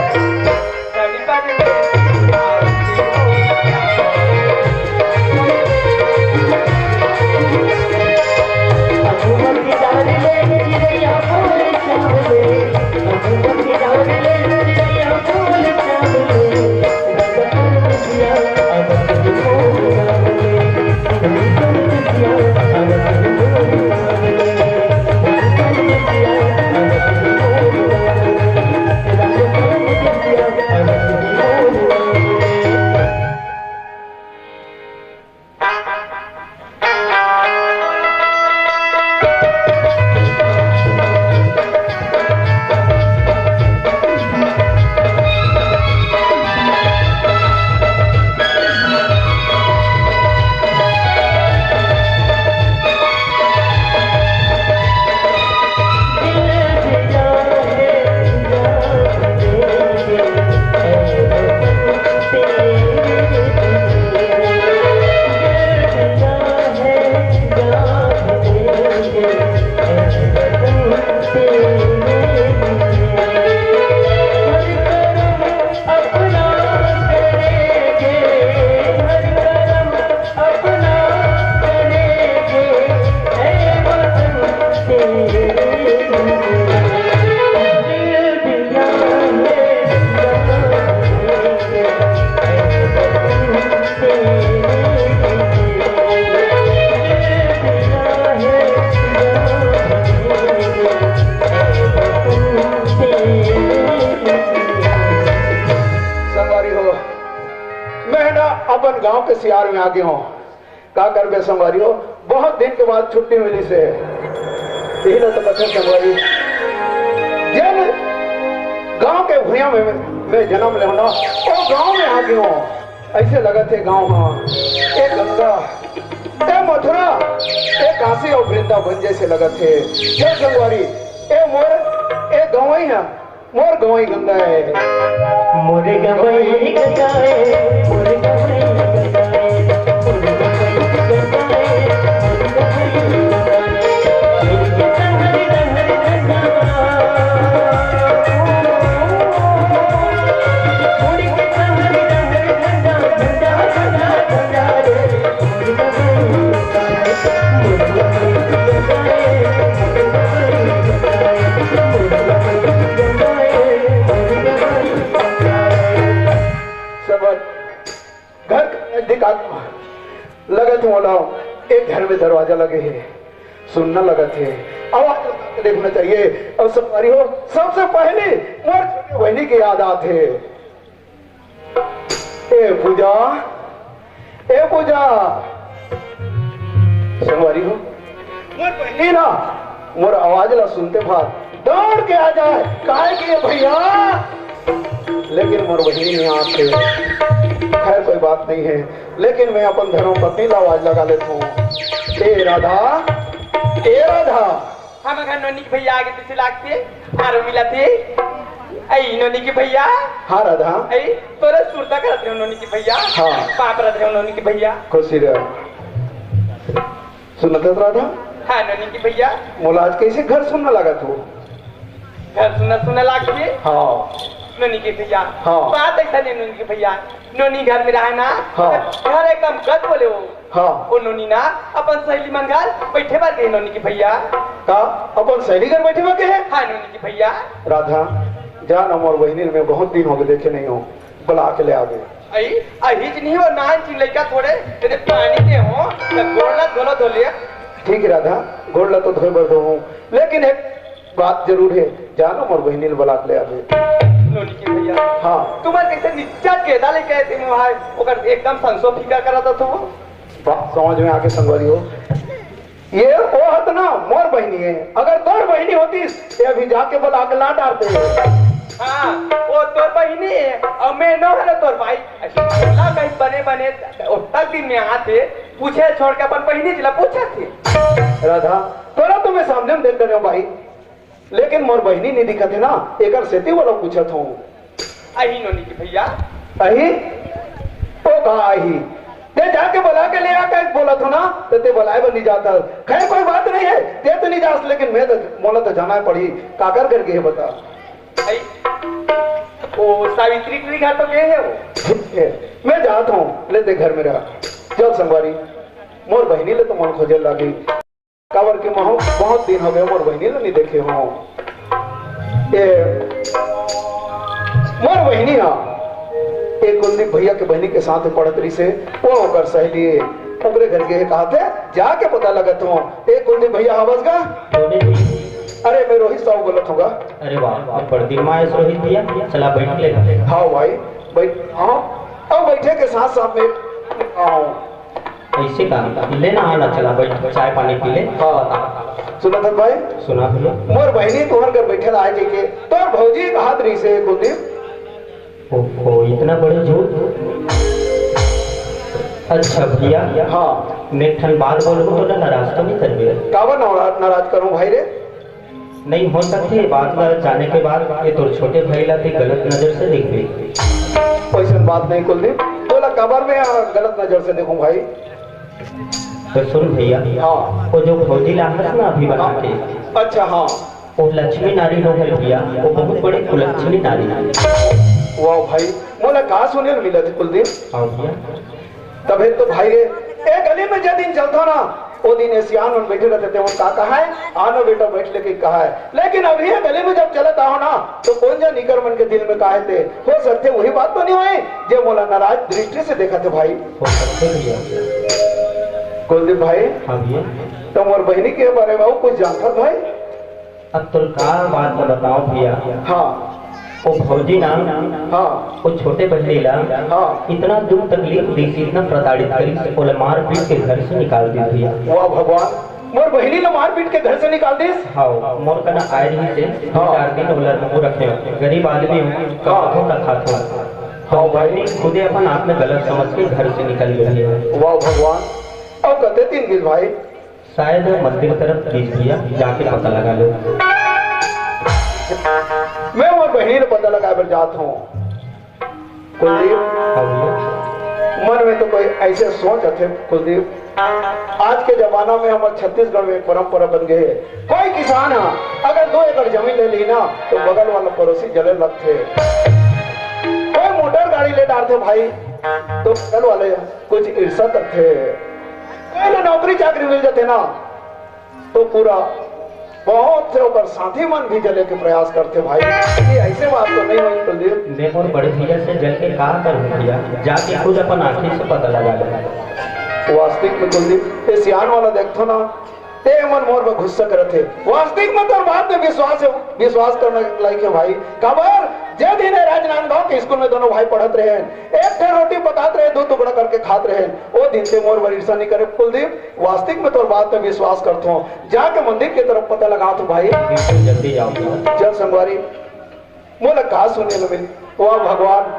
संगवारी हो, मैं ना अपन गांव के सियार में आ गया हूँ। का करबे संगवारी हो, बहुत दिन के बाद छुट्टी मिली से। यही ला तो कथे संगवारी, जेन गांव के भुइयां में मैं जन्म ले हूं ना, वो गांव में आ गया हूँ। ऐसे लगत हे गांव में एक गंगा, ए मधु काशी अउ वृंदावन जैसे लगत हे। हे संगवारी, ए मोर, ए गंवई ह, मोर गंवई गंगा ए। मोर गंवई गंगा ए, मोर गंवई गंगा ए, मोर गंवई गंगा ए, मोर गंवई गंगा ए। समझ, घर के नजदीक आके लगत हे मोला, एक घर में दरवाजा लगे हे, सुन्ना लगत हे, आवाज लगा के देखना चाहिए। अउ संगवारी हो, सबसे पहले मोर छोटे बहिनी के याद आत हे। ए पूजा, ए पूजा, संगवारी हो, मोर बहिनी ना मोर आवाज ला सुनते भार दौड़ के आ जाए, काहे के भैया, लेकिन मोर बहिनी नहीं आते। खैर, कोई बात नहीं है, लेकिन मैं अपन धर्म पत्नी ला आवाज लगा लेता हूँ। ए राधा, ए राधा। हम घर नोनी के भैया आगे पीछे लागते, आरो मिलाते। ऐ नोनी के भैया। हाँ राधा। ऐ तोरे सुरता करत रहे नोनी के भैया। हाँ। पाप रत रहे नोनी के भैया। खुशी रह। सुनत हस राधा? हाँ नोनी के भैया। मोला आज कैसे घर सुन्ना लागत हो? घर सुन्ना सुन्ना लागत हे? हाँ। नोनी के भैया। हाँ। बात ऐसा नहीं नोनी के भैया। नोनी घर में रहे ना। हाँ। घर एकदम गद बोले हो। हाँ। ओ नोनी ना अपन सहेली मन घर बैठे बर गे नोनी के भैया। का? अपन सहेली घर बैठे बर गे हे? हाँ नोनी के भैया। राधा, जा ना मोर बहिनी ल मैं बहुत दिन हो गे देखे नहीं हो, बुला के ले आबे। अई, अही च नहीं हो, नान चिन लइका थोड़े, तेरे पानी दे हो, त गोड़ ला धोलो धोले। ठीक है राधा, गोड़ ला तो धोए बर दो हूँ, लेकिन एक बात जरूर है, जा ना मोर बहिनी ल बुला के ले आबे। नोनी के भैया। हाँ। तुम्हारे कैसे निच्चा गेदा लेके आए थे मोहाय, ओकर एकदम संसो फीका करा था तो वो। बात समझ में आके संगवारी हो, ये ओ हत ना मोर बहिनी है, अगर तोर बहिनी होतीस, ये अभी जाके बुला के ला डारते। हाँ, वो तोर बहिनी है, अउ मैं नो हरे तोर भाई। अइसे बोला कहीं बने बने, ओतक दिन में आते, पूछे छोड़ के अपन बहिनी जिला पूछा थे। राधा, तोला तो मैं सामने में देख रहे हो भाई, लेकिन मोर बहिनी नहीं दिखत है ना, एकर सेती वाला पूछत हूँ। अही नोनी के भैया। अही? ओ का अही? ते जाके बुला के ले आ, कहे बोलत हो ना, तो ते बुलाए बर नहीं जाता। खैर, कोई बात नहीं है, ते तो नहीं जास, लेकिन मैं तो, मोला तो जाना पड़ी। काकर घर गे हे बता? अई, ओ सावित्री के घर तो गे हे वो। ठीक है, मैं जात हूँ, ले ते घर में रह। चल संगवारी, मोर बहिनी ले तो मन खोजे लागी। काबर के महू बहुत दिन हो गए मोर बहिनी ल नहीं देखे हो। ए, मोर बहिनी हा, ए कुलदीप भैया के बहिनी के साथ पढ़त रही से, वो ओकर सहेली, ओकरे घर गे हे कहा थे, जाके पता लगत हो। ए कुलदीप भैया, हवस गा? बोले जी। अरे, मैं रोहित साहू बोलत हूँ गा। अरे वाह, आप बड़ दिन में आए रोहित भैया, चला बैठ ले। हाँ भाई, बैठ, हाँ, अब बैठे के साथ साथ में, हाँ, ऐसे का? ले ना, आना, चला, बैठ, चाय पानी पी ले। हाँ। सुनत हस भाई? सुना भैया। मोर बहिनी तुहर घर बैठे रहा है, ठीक है? तोर भौजी कहात रही से कुलदीप। ओहो, इतना बड़े झूठ। अच्छा भैया। हाँ। मैं एक ठन बात बोलूँ तो ना नाराज तो नहीं करबे? काबर नाराज, नाराज करूँ भाई रे? नहीं हो सकती ये बात ला जाने के बाद ये तोर छोटे भाई ला ते गलत नजर से देखबे। वैसन बात नहीं कुलदीप, तोला काबर में आ, गलत नजर से देखूं भाई। तो सुन भैया, हाँ। वो जो भौजी ला हस ना अभी बना के, अच्छा, हाँ। वो लक्ष्मी नारी हो गई भैया, वो बहुत बड़ी कुलक्ष्मी नारी। वाह भाई, मोला का सुने ल मिला थे कुलदीप? हाँ भैया। तभे तो भाई रे, ए गली में जे दिन चलता ना, ओ दिन ए सियान मन बैठे रहते थे, उन का कहा है, "आनो बेटा, बैठ ले," के कहा है। लेकिन अभी ये गली में जब चलत आओ ना, तो कोन जानी कर मन के दिल में का हे ते। हो सकथे वही बात तो नहीं होए, जे मोला नाराज दृष्टि से देखत हे भाई। हो सकथे भैया। कुलदीप भाई, हाँ भैया। तो मोर बहिनी के बारे में अउ कुछ जानत भाई? अब तोर का बात ल बताओ भैया। हाँ। वो भौजी ना, हाँ। वो छोटे बहिनी ला, हाँ। इतना दुख तकलीफ दी, इतना प्रताड़ित करी, ओला मार पीट के घर से निकाल दी भैया। वाह भगवान, मोर बहिनी ला मार पीट के घर से निकाल दिस? हाँ, मोर कना आए रही से, दो हाँ। चार दिन ओला रूम रखे हो। गरीब आदमी हो, हाँ। कमाथो ना खाथो। हाँ भाई। खुदे अपन आप में गलत समझ के घर से निकल गई है। वाह भगवान, अब कते दिन गिस भाई? शायद मंदिर तरफ गिस भैया, जाके पता लगा लो। मैं मोर बहिनी ला पता लगाए बर जात हूँ। कुलदीप, हाँ भैया। मन में तो कोई ऐसे सोच आथे कुलदीप, आज के जमाना में हमर छत्तीसगढ़ में एक परंपरा बन गई है, कोई किसान ह अगर दो एकड़ जमीन ले ली ना, तो बगल वाला पड़ोसी जले लगथे। कोई मोटर गाड़ी ले डारथे भाई, तो बगल वाले कुछ ईर्ष्या करथे। कोई ला नौकरी चाकरी मिल जाथे ना, तो पूरा बहुत से ओकर साथी मन भी जले के प्रयास करथे भाई। ये ऐसे बात तो नहीं होई कुलदीप। मैं मोर बड़े भैया से जल के का करूं भैया, जाके खुद अपन आंखी से पता लगा ले। वास्तविक में कुलदीप, ये सियान वाला देखथो ना, ते मन मोर में गुस्सा करत हे। वास्तविक में तोर बात में विश्वास है, विश्वास करने लायक है भाई। काबर, जे दिन ये राजनांदगांव के स्कूल में दोनों भाई पढ़त रहे, एक ठे रोटी पकात रहे, दो टुकड़ा करके खात रहे, वो दिन से मोर बर ईर्ष्या नहीं करे कुलदीप। वास्तविक में तोर बात में विश्वास करथो, जाके मंदिर के तरफ पता लगाथो भाई। बिल्कुल जल्दी जाओ। चल संगवारी, मोला का सुने ल मिली? वाह भगवान,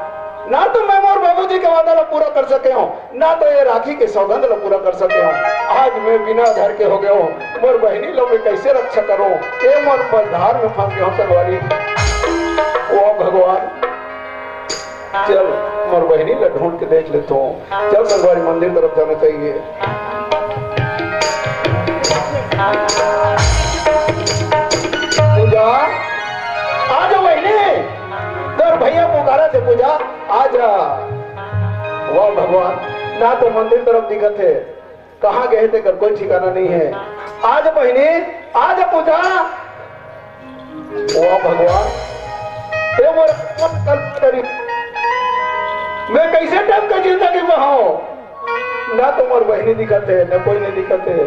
ना तो मैं मोर बाबूजी के वादा ला पूरा कर सके हूँ, ना तो ये राखी के सौगंध ला पूरा कर सके हूँ। आज मैं बिना घर के हो गए हूँ, मोर बहिनी ला मैं कैसे रक्षा करूँ? ये मोर मझधार में फंस गए हूँ संगवारी। वाह भगवान, चल मोर बहिनी ला ढूंढ के देख लेता हूँ। चल संगवारी, मंदिर तरफ जाना चाहिए। पूजा, आ जा बहिनी, तोर भैया पुकारा थे पूजा, आ जा। वाह भगवान, ना तो मंदिर तरफ दिखत हे, कहाँ गए तेकर कोई ठिकाना नहीं है। आ जा बहिनी, आ जा पूजा। वाह भगवान, ए मोर कल्प करी, मैं कैसे टाइप का जिंदगी में हूँ? ना तो मोर बहिनी दिखत हे, ना कोई नहीं दिखत हे।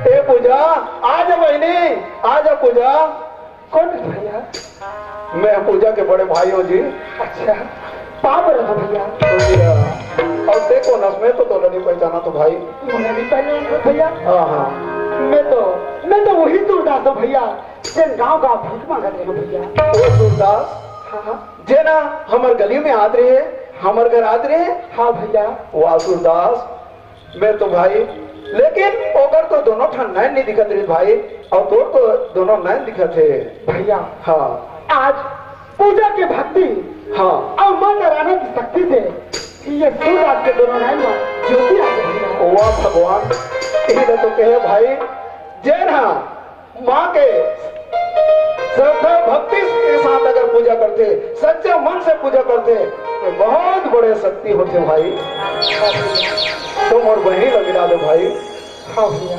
ए पूजा, आ जा बहिनी, आ जा पूजा। कौन है भैया? मैं पूजा के बड़े भाई हूँ जी। अच्छा, पाँव पड़त हूँ भैया। तो भैया, और देखो ना, मैं तो तोला नहीं पहचाना तो भाई। मुझे नहीं पहचाना भैया। हाँ, हाँ। मैं तो, मैं तो वही सूरदास हूँ भैया, जेन गाँव गाँव भीख मांगत रहे हूँ भैया। वो सूरदास? हाँ, हाँ। जे ना हमर गली में आत रहे, हमर घर आत रहे। हाँ भैया। वाह सूरदास, मैं तो भाई, लेकिन ओकर तो दोनों ठन नैन नहीं दिखत रही भाई, और तोर तो दोनों नैन दिखत हे। भैया, हाँ। आज पूजा के भक्ति, हाँ। और माता रानी की शक्ति से ये सूरदास के दोनों नैन में ज्योति आ गई भैया। वाह भगवान, यही तो कहे भाई, जय ना माँ के श्रद्धा भक्ति के साथ अगर पूजा करथे, सच्चे मन से पूजा करथे, तो बहुत बड़े शक्ति होथे भाई। तो मोर बहिनी ला मिला दो भाई। हाँ भैया।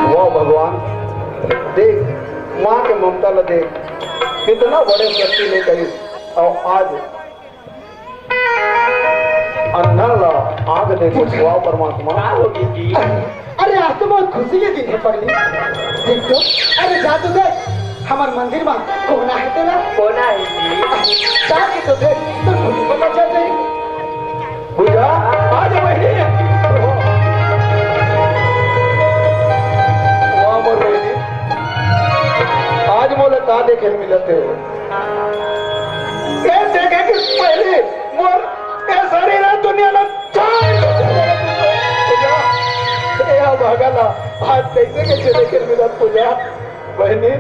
वाह भगवान, देख माँ के ममता ला देख, कितना बड़े शक्ति ले कहिस। और आज अंधन ला आँख दे दे, वाह परमात्मा। का हो गई जी? अरे आज तो बहुत खुशी के दिन है पगली। देख तो, अरे जा तो देख, हमार मंदिर में कोना है तेरा? कोना है जी। जा के तो देख, तो खुद पता चल जाएगी। पूजा, आज वही। वाह मोर बहिनी, आज मोला का देखे मिलत है? ए देखे के पहले मोर ए शरीर ह दुनिया ला छोड़ के चले गे। पूजा, ए अभागा ला आज कैसे के चले के मिलत पूजा? बहिनी,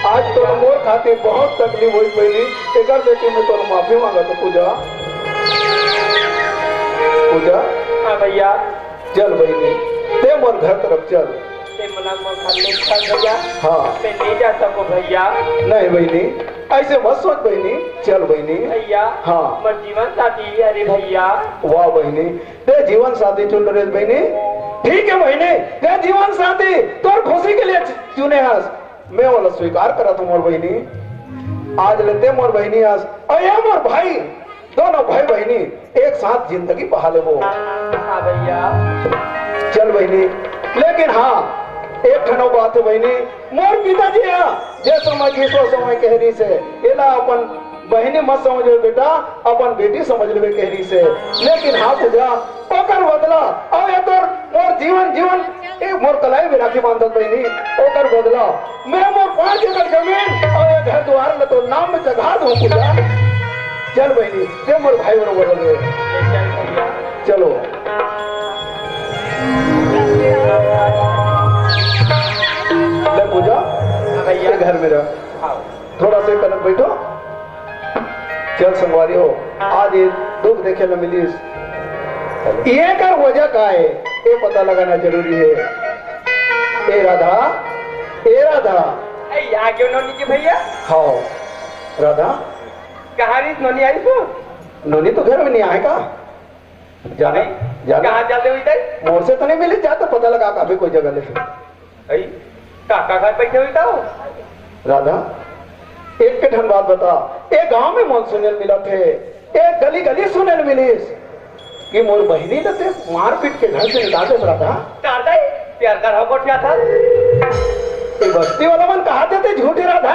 आज तो मोर खातिर बहुत तकलीफ होई बहिनी, एकर सेती मैं तोर माफी मांगत हूँ पूजा। पूजा। हाँ भैया। चल बहिनी, ते मोर घर तरफ चल। ते मोला मोर घर ले चल भैया। हाँ। मैं नहीं जा सकूं भैया। नहीं बहिनी, ऐसे मत सोच बहिनी, चल बहिनी। भैया। हाँ। मोर जीवन साथी है रे भैया। वाह बहिनी, ते जीवन साथी चुन रहे बहिनी। ठीक है बहिनी, ते जीवन साथी तोर खुशी के लिए चुने हस, मैं वाला स्वीकार करत हूँ मोर बहिनी। आज ले ते मोर बहिनी हस, अउ ये मोर भाई, दोनों भाई बहिनी एक साथ जिंदगी बहा लेबो। हाँ भैया। चल बहिनी, लेकिन हाँ, एक ठनो बात है बहिनी, मोर पिताजी हा, जे समय ग्रीष्म समय कह रही से, एला अपन बहिनी मत समझ ले बेटा, अपन बेटी समझ लेबे कह रही से। लेकिन हाँ पूजा, ओकर बदला, अउ ये तोर मोर जीवन जीवन, ए, मोर कलाई में राखी बांधत बहिनी, ओकर बदला मैं मोर पाँच एकड़ जमीन अउ ए घर दुआर ल तोर नाम में चघा दूं पूजा। चल बहिनी, ते मोर भाई बरोबर हो गए। चलो। ले पूजा, ये घर में रह। थोड़ा से कनक बैठो। चल संगवारी हो, आज ये दुख देखे ल मिलिस, ये कर वजह का है, ये पता लगाना जरूरी है। ए राधा, ए राधा। ए, आ गयो नोनी के भैया। हाँ, राधा। कहाँ रहिस नोनी, आइस? नोनी तो घर में नहीं आए का? जाना, नहीं। जाना। कहाँ जाते हुई तई? मोर से तो नहीं मिली, जा तो पता लगा काफी कोई जगह ले। अई, काका घर बैठे हुई तई? राधा, एक के ठन बात बता, ए गांव में मोन सुने ल मिलत हे, ए गली गली सुने ल मिलिस कि मोर बहिनी ल ते मारपीट के घर से निकाल देस राधा। दादा, प्यार का रहो गोठिया था। ए बस्ती वाला मन कहा देते झूठे राधा।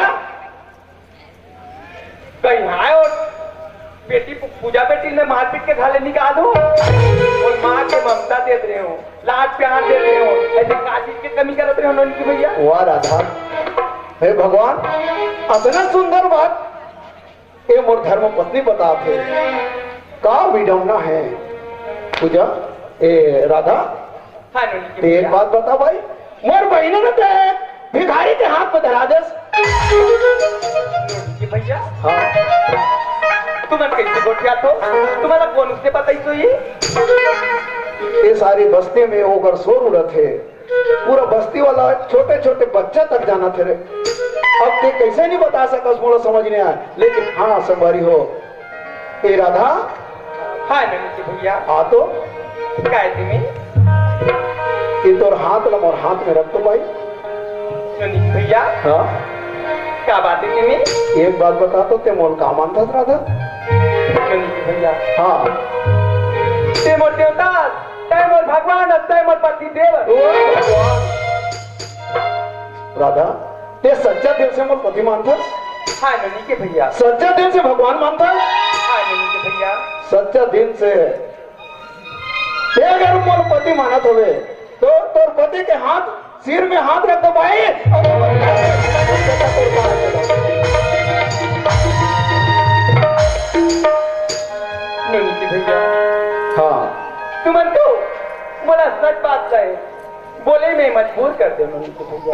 कहीं आए और बेटी पू-, पूजा बेटी ने मारपीट के घर ले निकाल दो। और माँ के ममता दे रहे हो, लाड प्यार दे रहे हो, ऐसे का चीज की कमी करत रहे हो नोनी के भैया? वाह राधा, हे भगवान, अतना सुंदर बात ये मोर धर्म पत्नी बतात हे, का विडम्बना है। पूजा, ए राधा, हाँ, नोनी के ते एक भैया। बात बता भाई, मोर बहिनी ल ते भिखारी के हाथ में धरा देस। नोनी के भैया। हाँ। तुमन कैसे गोठियात हो? तुम्हारा कौन उसने बताई तो ये? ये सारी बस्ती में ओकर शोर उड़त हे। पूरा बस्ती वाला छोटे-छोटे बच्चा तक जानत हे रे। अब ते कैसे नहीं बता सकस, मोला समझ नहीं आए। लेकिन हाँ, संगवारी हो, ए राधा। हाँ, नोनी के भैया। आ तो। काय तिमी? ये तोर हाथ ला मोर हाथ में रख तो भाई। नोनी के भैया। हाँ? का बात है तिमी? एक बात बता तो, ते मोल का मानथस राधा? नोनी के भैया। हाँ। ते मोर देवता, ते मोर भगवान, ते मोर पति देव। ओ भगवान। राधा, ते सच्चा दिल से मोर पति मानथस? हाँ, नोनी के भैया। सच्चा दिल से भगवान मानथस? हाँ, नोनी के भैया। सच्चा दिल से ते अगर मोर पति मानत होवे, तो तोर पति के हाथ, सिर में हाथ रख दो भाई, और नोनी के भैया। हाँ। तुमन तो मोला सच बात कहे, बोले में मजबूर कर दे नोनी के भैया।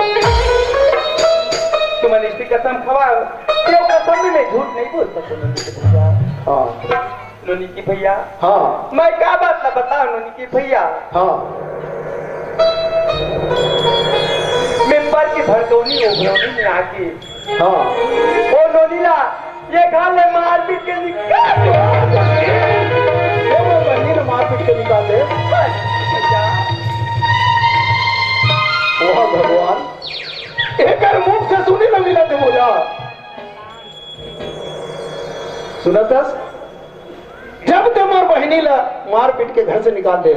तुमन इसकी कसम खवाओ, ये कसम में मैं झूठ नहीं बोल सकता नोनी के भैया। हाँ। नोनी के भैया। हाँ। मैं का बात ला बताओ नोनी के भैया। हाँ। मेंबर के भरतौनी ओघरौनी में आके हाँ। ओ नोनी ला, ये घर ले मारपीट के निकाल दो। ये वो बहिनी ने मारपीट के निकाल दे। वाह भगवान, एकर मुख से सुने ल मिलत हे मोला। सुनत हस? जब ते मोर बहिनी ला मारपीट के घर से निकाल दे,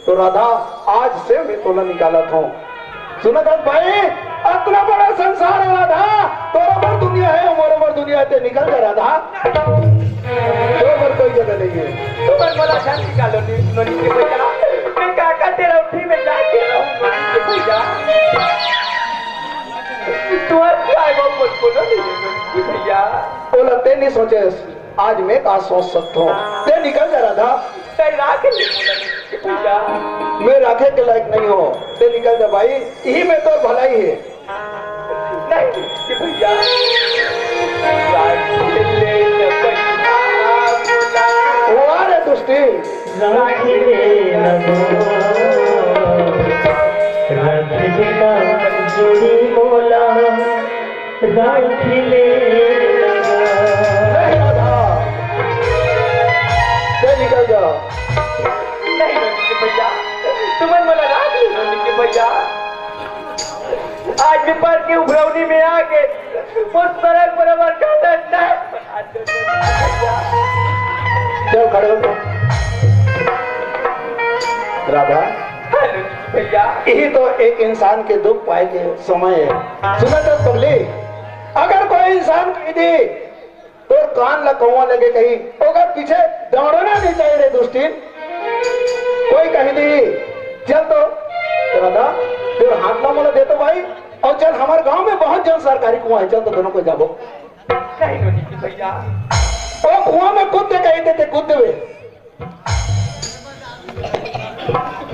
तो राधा, आज से मैं तोला निकालत हूँ। सुनत हस भाई, अतना बड़ा संसार है राधा, तोर बर दुनिया है, मोर बर दुनिया है, ते निकल जा राधा, तोर बर कोई जगह नहीं है। तुमन मोला घर निकालो नी, नोनी के भैया, मैं काका तेरा उठी में जाके रहूं नोनी के भैया। तुम्हार काय वो बोल बोलो नहीं नोनी के भैया। बोला ते नहीं सोचे, आज मैं का सोच सकता हूँ, ते निकल जा राधा। तै राखे ले मोला नोनी के भैया। मैं राखे के लायक नहीं हो, ते निकल जा भाई, यही में तो भलाई है। नहीं नोनी के भैया। राखे ले न भैया मोला। वाह रे दुष्टी। राखे ले न गो, राखे ले न जोड़ी मोला। राखी ले लगा। नहीं राधा, ते निकल जा। नहीं नोनी के भैया, तुमन मोला राख ले नोनी के भैया। आज भी पर के उभरौनी में आके वो सड़क बराबर का डंडा है। चल खड़े हो। राधा, हाँ नोनी के भैया। यही तो एक इंसान के दुख पाए के समय है। सुना तो पगली, अगर कोई इंसान कह दे तो कान ला कौवा लगे कहीं, ओकर पीछे दौड़ना नहीं चाहिए रे दुष्टिन। कोई कह दे चल तो राधा, तोर हाथ ला मोला दे तो भाई। अउ चल, हमर गांव में बहुत जन सरकारी कुआं हे, चल तो दोनों कोई जाबो। नहीं नोनी के भैया। ओ कुआं में कूद दे कहिथे, ते कूद देबे।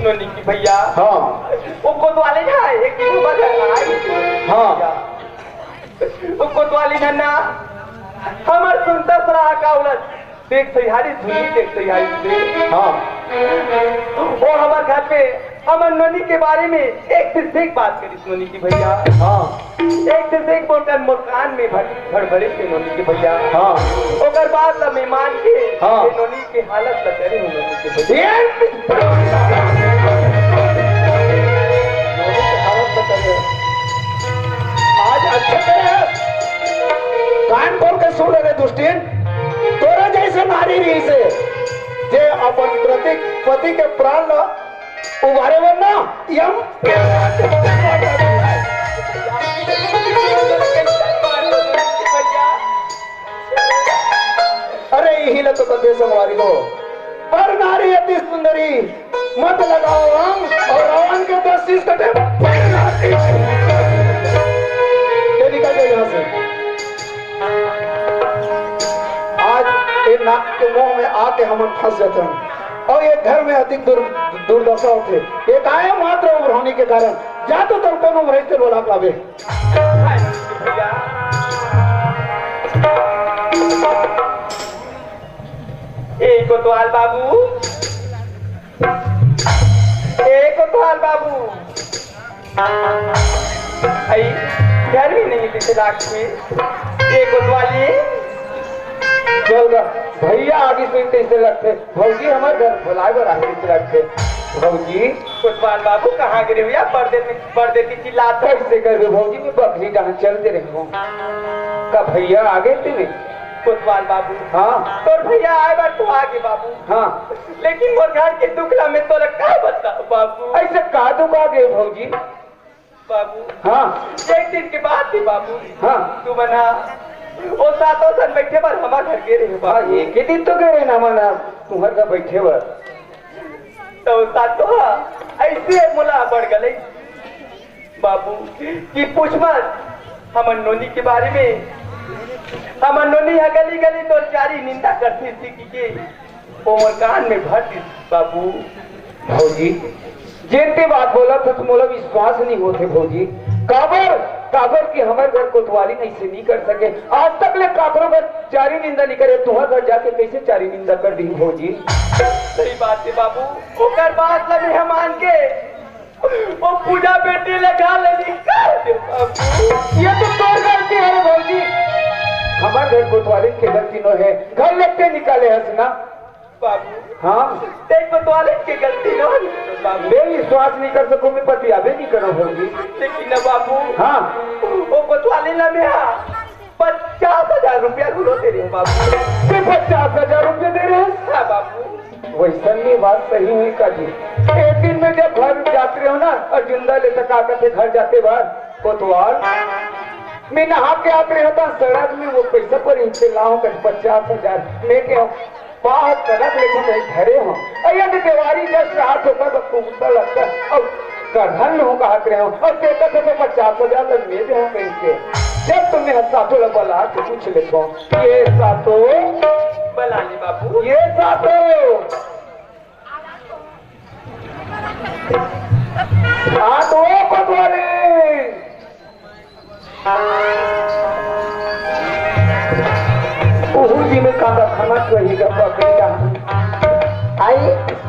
नोनी के भैया। हाँ। ओ कोतवाली ना, एक दिन हमर घर आई। हाँ। ओ कोतवाली ना, हमर सुनता सरा का उलट। देख तैयारी धुनी, देख तैयारी धुनी। हाँ। ओ हमर घर पे हमर नोनी के बारे में एक से एक बात करिस नोनी के भैया। हाँ। एक से एक बोलकर मोर कान में भर, भड़भड़ाइस नोनी के भैया। हाँ। ओकर बाद ला मैं मान के हाँ। ये नोनी के हालत ला करे हूँ नोनी के भैया। ये नोनी के हालत ला करे। आज अच्छा करे है। कान खोल के सुन ले रे दुष्टिन, तोरा जैसे नारी रहिसे, जे अपन प्रति, पति के प्राण ला उबारे बर ना, यम। अरे, यही ला तो कथे संगवारी हो, पर नारी अति सुंदरी, मत लगाओ अंग, अउ रावण के दस शीश कटे। ये निकल गए यहाँ से। आज ये नाग के मोह में आके हमन फंस जाथन, अउ ये घर में अधिक दुर-, दुर्दशा होथे। ये काय मात्र उबरौनी के कारण, जा तो तोर कोनो उबरइस ते बोला पाबे। भैया। ए कोतवाल बाबू, ए कोतवाल बाबू, आई घर में नहीं दिखे लागथे। ए कोतवाली, चल गा, भैया आगे से कैसे लगथे? भौजी हमर घर बुलाए बर आए कैसे लगथे? भौजी। कोतवाल बाबू कहाँ गे रहे भैया? परदेसी, परदेसी चिल्लात। कैसे करबे भौजी, मैं बकरी डहान चल दे रहे हूँ। का भैया आगे तेने? कोतवाल बाबू। हाँ। तोर भैया आए बर तो आगे बाबू। हाँ। लेकिन मोर घर के दुख ला मैं तोला का बताओ बाबू? ऐसे का दुख आ गए भौजी? बाबू। हाँ। एक दिन के बात थी बाबू। हाँ। तू मना, ओ सातों सन बैठे बर हमार घर गे रहे हाँ, बाबू। एक ही दिन तो गे रहे ना मना, तुम्हार घर बैठे बर। तो सातों ऐसे मोला बढ़ गले बाबू कि पूछ मत। हमर नोनी के बारे में, हमर नोनी ह गली गली तोर चारी निंदा करथे थी कि के ओ मोर कान में भर दिस बाबू। भौजी, जेन ते बात बोलत हस, मोला विश्वास नहीं होथे भौजी। काबर, काबर कि हमर घर कोतवाली नहीं से नहीं कर सके। आज तक ले काकरो घर चारी निंदा नहीं करे, तुहर घर जाके कैसे चारी निंदा कर दी भौजी? सही बात है बाबू, ओकर बात ला मैं मान के ओ पूजा बेटी ला घर ले निकाल दे बाबू। ये तो तोर गलती है रे भौजी, हमर घर कोतवाली के गलती नो है, घर ले ते निकाले हस ना। बाबू। हाँ। ते कोतवाली के गलती नो है बाबू। मैं विश्वास नहीं कर सकूं, मैं पतियाबे नहीं करो भौजी। लेकिन ना बाबू। हाँ। ओ कोतवाली ना मैं हाँ, पचास हजार रुपया घलो दे रहे हो बाबू। सिर्फ पचास हजार रुपया दे रहे हैं? हाँ बाबू। वैसन भी बात सही हुई का जी। एक दिन में जब घर जात रहे हो ना, अउ जिंदा ले तक आकर थे घर जाते बार कोतवाल, मैं नहा के आत रहे होता सड़क में, वो पैसा पर इनसे लाओ कर पचास हजार। मैं क्या बाहर कनक लेके नहीं धरे हो। अरे यदि देवारी जस रात होता तो कुमता लगता। अब करहन हो कहत रहे हो। अब देता तो मैं पचास हजार तक ले दे हो कहीं के। जब तुमने हंसा तो लबला के पूछ ले तो। ये सातो। बलाली बाबू। ये सातो। आ तो कोतवाली। ओहू जी में काका खाना कही का पकड़ी का। आई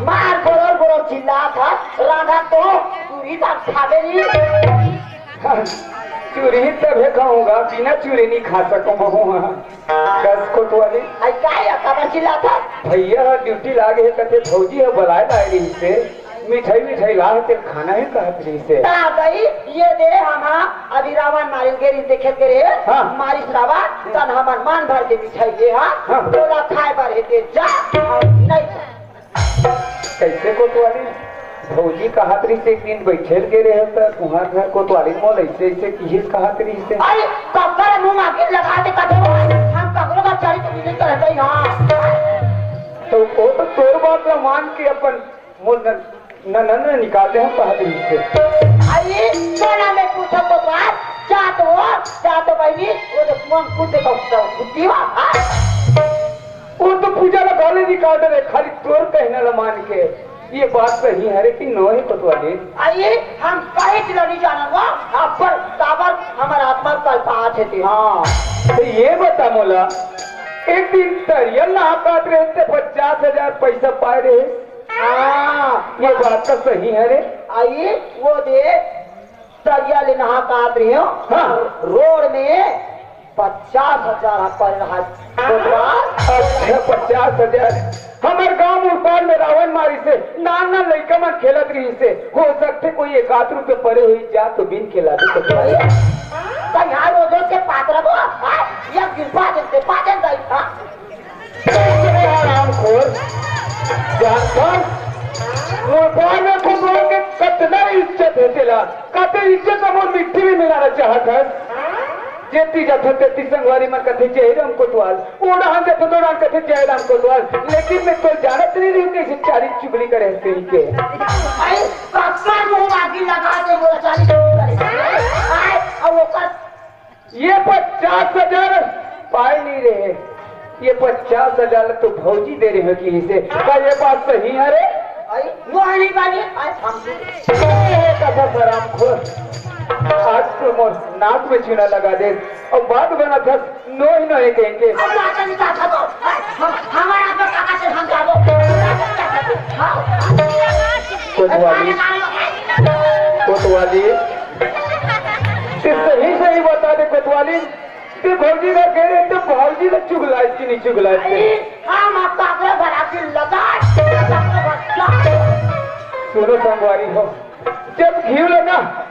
मार गोरो गोरो चिल्ला था, राधा तो पूरी बात खावे ली। चूरी तभे खाऊंगा, बिना चूरी नहीं खा सकूं। कस कोतवाली। आई काय अतका चिल्लात हस? भैया ह ड्यूटी लागे हे कथे, भौजी ह बलाए लाए रहिस हे, मिठाई मिठाई ला हे, तेल खाना हे कहत रहिस हे। ता गई, ये दे हम हा, अभी रावण मारिल गे रहिस देखे के रे, हाँ। मारिस रावण, तन हमन मन भर के मिठाई ले हा, हाँ। तोला खाए बर हे ते जा, हम नहीं जा। कैसे कोतवाली? भौजी कहत रहिस एक दिन बैठे ल गे रहे त तुहार घर कोतवाली मोल ऐसे ऐसे किहिस कहत रहिस हे। अरे, ककर मुंह आके लगा दे कथे हो, हम ककरो का चरित्र भी नहीं करत हई, हाँ। तो वो तो तोर बात ला मान के अपन मोल न न, न, न, निकाल दे, हम कहा दे इसे। अरे, सोना में पूछो तो बात, जा तो वो, जा तो बहिनी, वो तो कुआं कूदे का कुत्ता, कुत्ती हुआ, हाँ? वो तो पूजा ला गाले निकाल दे रे, खाली तोर कहना ला मान के। ये बात सही हरे कि नो हे कोतवाली? अरे, हम कहे च नहीं जाना वो, अब्बर काबर हमार आत्मा कल्पात हे ते। हाँ, तो ये बता मोला, एक दिन तरिया नहाकात रहे ते पचास हजार पैसा पाए रहे। हाँ, ये बात तो सही हरे। अरे, वो दे, तरिया ले नहाकात रहे हो। हाँ। रोड में पचास हजार पर रहा। कोतवाल। अच्छा, पचास हजार। हमर गांव उपार में रावण मारी से नान नान लइका मन खेलत रही से, हो सकथे कोई एक आध रुपये परे हुई जा तो बिन खेला दे तो। तो यहाँ रोज रोज के पात्र को, हाँ? एक दिन पाँच दिन से पाँच दिन जाई, हाँ? हरामखोर, जानथस, मोर बार में कोतवाल के कतना इज्जत हे तेला, कते इज्जत ला मोर मिट्टी में मिलाना चाहत हस। जेती जाथो तेती संगवारी मन कथे, "जय राम कोतवाल।" ओ डहान जाथो तो डहान कथे, "जय राम कोतवाल।" लेकिन मैं तो जानत नहीं रही कइसे चारी चुगली करे हस तेरी के। अरे, कक्कर मुंह आगी लगा दे, बोला, "चारी चुगली करे।" आय, अब ओकर ये पचास हजार पाए नहीं रहे, ये पचास हजार तो भौजी दे रहे हो कि इसे। का ये बात सही हरे? अरे, वो है नहीं बानी, आज हम ए, कथा हरामखोर। आज तो मोर नाक में चूना लगा दे और बात बनाथस नोही नोही कहिके। अब बात नहीं चाहता तो, हम, हमारा तो काका से हम जाबो। हाँ। कोतवाली, कोतवाली, ते सही सही बता दे कोतवाली, ते भौजी घर गए रहे, ते भौजी ने चुगलाइस कि नहीं चुगलाइस ते? अरे, हम आपका अगला भरा के लगा, लगा, लगा। सुनो संगवारी हो, जब घी लगा,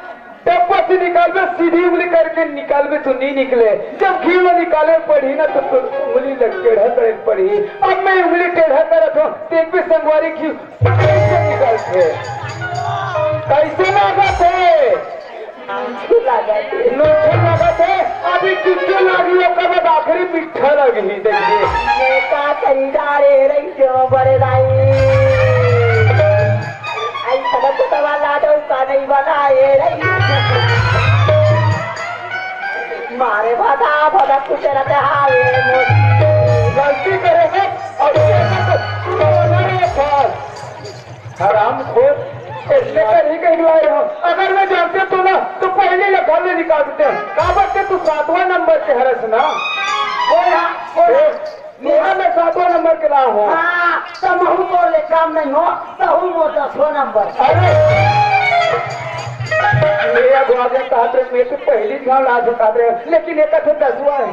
डब्बा से निकालबे, सीधी उंगली करके निकालबे तो नहीं निकले। जब घी में निकाले पड़ी ना, तो, तो उंगली लग टेढ़ा करे पड़ी। अब मैं उंगली टेढ़ा करत हूँ, देखबे संगवारी घी कैसे निकलथे, कैसे लागथे। नोचन लागथे, अभी चुच्चू लागी, ओकर बाद आखिरी मीठा लगही, देखिए। ये का कही जा रे, रही जो बड़े दाई। आई सड़क तो वाला तो का नहीं बना, ये रही। मारे भदा, भदा कुछ रहते हाय, मोर। गलती करे है, और ये तो, हरामखोर, इसने कर ही कहीं लाए हो। अगर मैं जानते तो ना, तो पहले ये घर में निकाल देते। काबर के तू सातवां नंबर के हरस ना। बोल हाँ, बोल। ए, मेरा मैं सातवां नंबर के रहा हूँ। हाँ, तो महू तो ले काम नहीं हो, तो हूँ वो दसवां नंबर। अरे, मेरा ग्वालियर कहा थे, मैं तो पहली गाँव राज कहा थे, लेकिन एक तो दसवां है।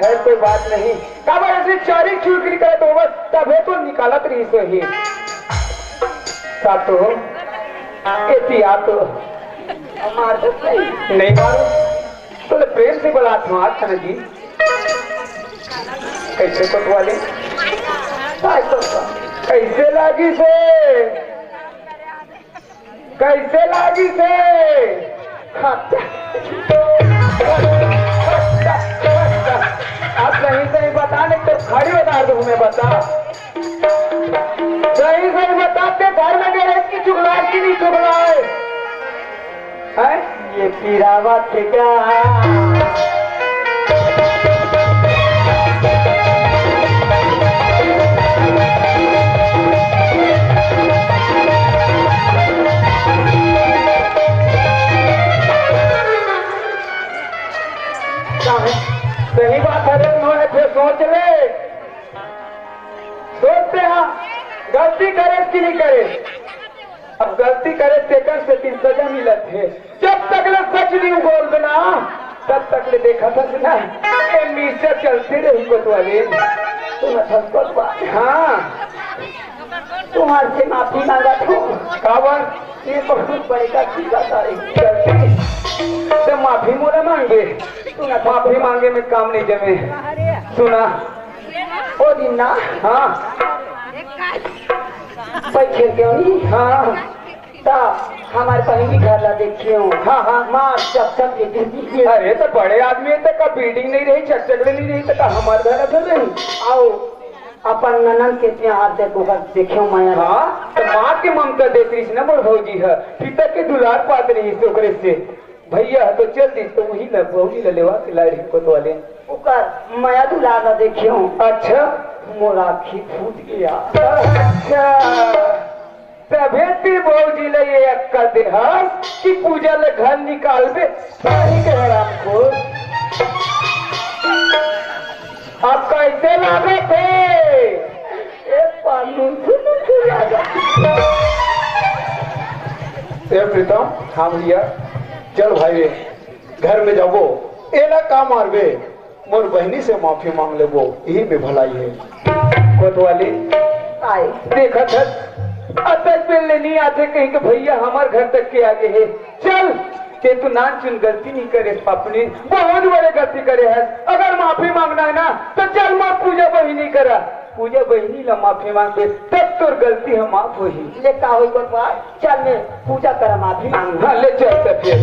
खैर, कोई बात नहीं। काबर ऐसे चारी चुगली करे तो बस तभे तो निकालत रही सही। सातो, ए पिया तो। मार तो सही। नहीं मारो। तो ले प्रेम से बोला था, आज खाना जी। कैसे कोतवाली? कैसे लागी से? कैसे लागी से? अच्छा। आप सही सही बता, नहीं तो खड़ी उतार दूं मैं, बता। सही सही बता, ते घर में गए की चुगलाए कि नहीं चुगलाए? हैं? ये पीरावा ठेका। सही बात है रे, उन्होंने फिर सोच ले, सोचते हैं गलती करे कि नहीं करे। अब गलती करे तेकर से तीन सजा मिलत है। जब तक ले सच नहीं बोल देना, तब तक ले देखा था ना, ये मीसा चलते रही कोतवाली। तू ना था कोतवाली। हाँ। तुम्हारे से माफी मांगा था। काबर? ये बहुत बड़ी गलती का था। गलती? तो माफी मोला मांगे। तू ना था माफी मांगे में काम नहीं जमे। सुना। ओ दिन ना। हाँ। बैठे क्यों नहीं? हाँ। ता हमारे पहली घर ला देखियो। हाँ, हाँ। मार चकचक के गिर गिर। अरे, तो बड़े आदमी है, तो का बिल्डिंग नहीं रही, चकचक नहीं रही, तो का हमारे घर असल रही? आओ। अपन ननद के प्यार देख, ओकर देखे मया। हाँ, त माँ के ममता देत रहिस न मोर भौजी ह, पिता के दुलार पात रहिस ओकरे से। भैया ह तो चल दिस, त उही ल भौजी ल लेवा के लाए रहिस कोतवाल। ओकर मया दुलार ल देखे। अच्छा। मोर आँखी फूट गया। अच्छा। तभे ते भौजी ल ये अक्कल दे हस कि पूजा ल घर निकालबे, सही के हरामखोर। अब कैसे लागत हे? ए पानू, सुन, सुन, लागत। ए प्रीतम, हाँ भैया, चल भाई, घर में जाबो, एला का मारबे? मोर बहिनी से माफी मांग लेबो, इही में भलाई हे। कोतवाली, आए। देखत हस, अतक बेर ले नी आथे कहिके भैया हमर घर तक के आगे हे। चल, ते तो नानचुन गलती नी करे पापनी, बहुत बड़े गलती करे हस। अगर माफी मांगना हे ना, त चल मोर पूजा बहिनी करा। पूजा बहिनी ला माफी मांगबे, तब तोर गलती ह माफ होही। ले का होई कोतवाल? चल मैं पूजा करा, माफी मांगू। हाँ, ले चल त फिर।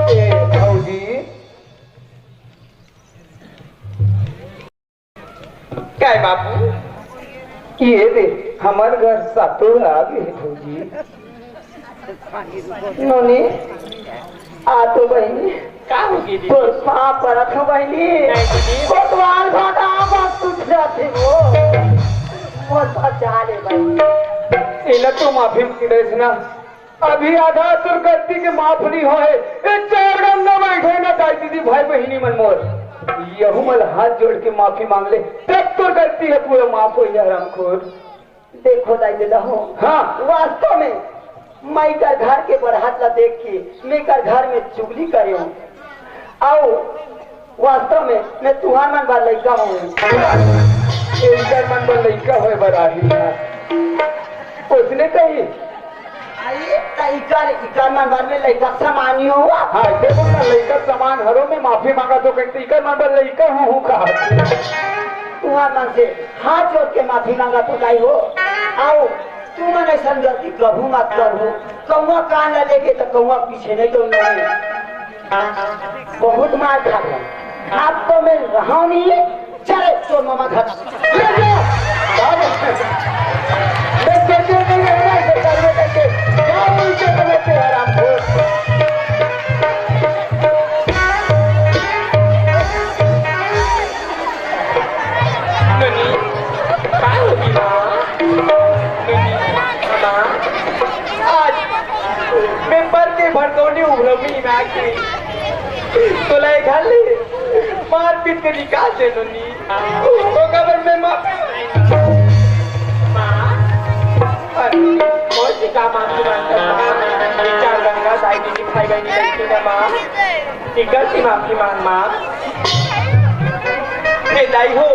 ए, भौजी। काय बाबू? ये दे, हमर घर सातों आ गे हे भौजी। नोनी, आ तो बहिनी। का हो गे दीदी? तोर पाँव परत हँव बहिनी। नहीं दीदी। कोतवाल भाटा मत तू जाथे वो। मोर बचा ले बहिनी। एला तो माफी मांग देस ना। अभी आधा तोर गलती के माफ नहीं होए। ए चार डंडा बैठे ना दाई दीदी भाई बहिनी मन मोर। यहू मन हाथ जोड़ के माफी मांग ले। तब तोर गलती ह पूरा माफ होई हरामखोर। देखो दाई ददा हो। हाँ। वास्तव में मैं कर घर के बढ़त ला देख के मैं कर घर में चुगली करे हँव। अउ वास्तव में मैं तुँहर मन बर लइका हँव। इकर मन बर लइका होय बर आही ना। ओसने कही। आई, त इकर, इकर मन बर में लइका समान ही हँव। हाँ, देखो ना, लइका समान हरँव में माफी मांगत हँव कहिके, इकर मन बर लइका हँव, हँव कहा। तुँहर मन से हाथ जोड़ के माफी मांगत हँव दाई हो। अउ तुमन अइसन गलती कभू मत करहू। कौवा कान ला लेगे त कौवा पीछे नहीं तो नहीं। बहुत मार खा लो। अब तो मैं रहा नहीं। चले तो मामा घर। ले जा। बाबा। मैं करके नहीं रहना है, करवे करके। क्या बोलते हैं, बोलते हैं, हरामखोर। नोनी, काय होगे माँ? नोनी, माँ, आज मैं बर के भड़कौनी उभरौनी में आके तोला ए घर ले मारपीट के निकाल दे नोनी। ओकर बर मैं माफी मांगत हँव। माँ, अरे, कौन सी का माफी मांगत हस माँ? ये चार गंगा साई दीदी भाई बहनी बैठी है माँ। ये गलती माफी मांग माँ। हे दाई हो,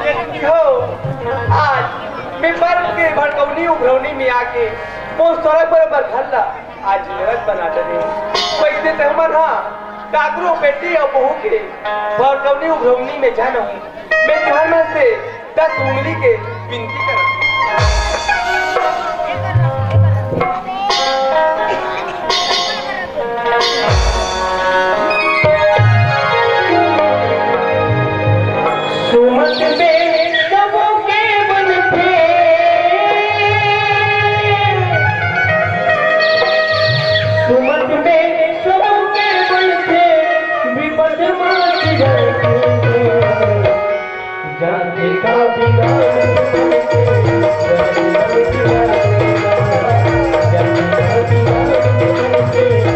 हे दीदी हो, आज मैं बर के भड़कौनी उभरौनी में आके वो सड़क पर बर घर ला आज नरक बना डरे। वैसे तो हमर हाँ काकरो बेटी अउ बहू के भड़कौनी उभरौनी में जाना हूँ। मैं तुँहर मन से दस उंगली के बिनती करत हँव। सुमत में सबो के बनथे, सुमत में सबो के बनथे, विपत मात जाथे। जाने का बिगाड़, जाने का बिगाड़, जाने का बिगाड़।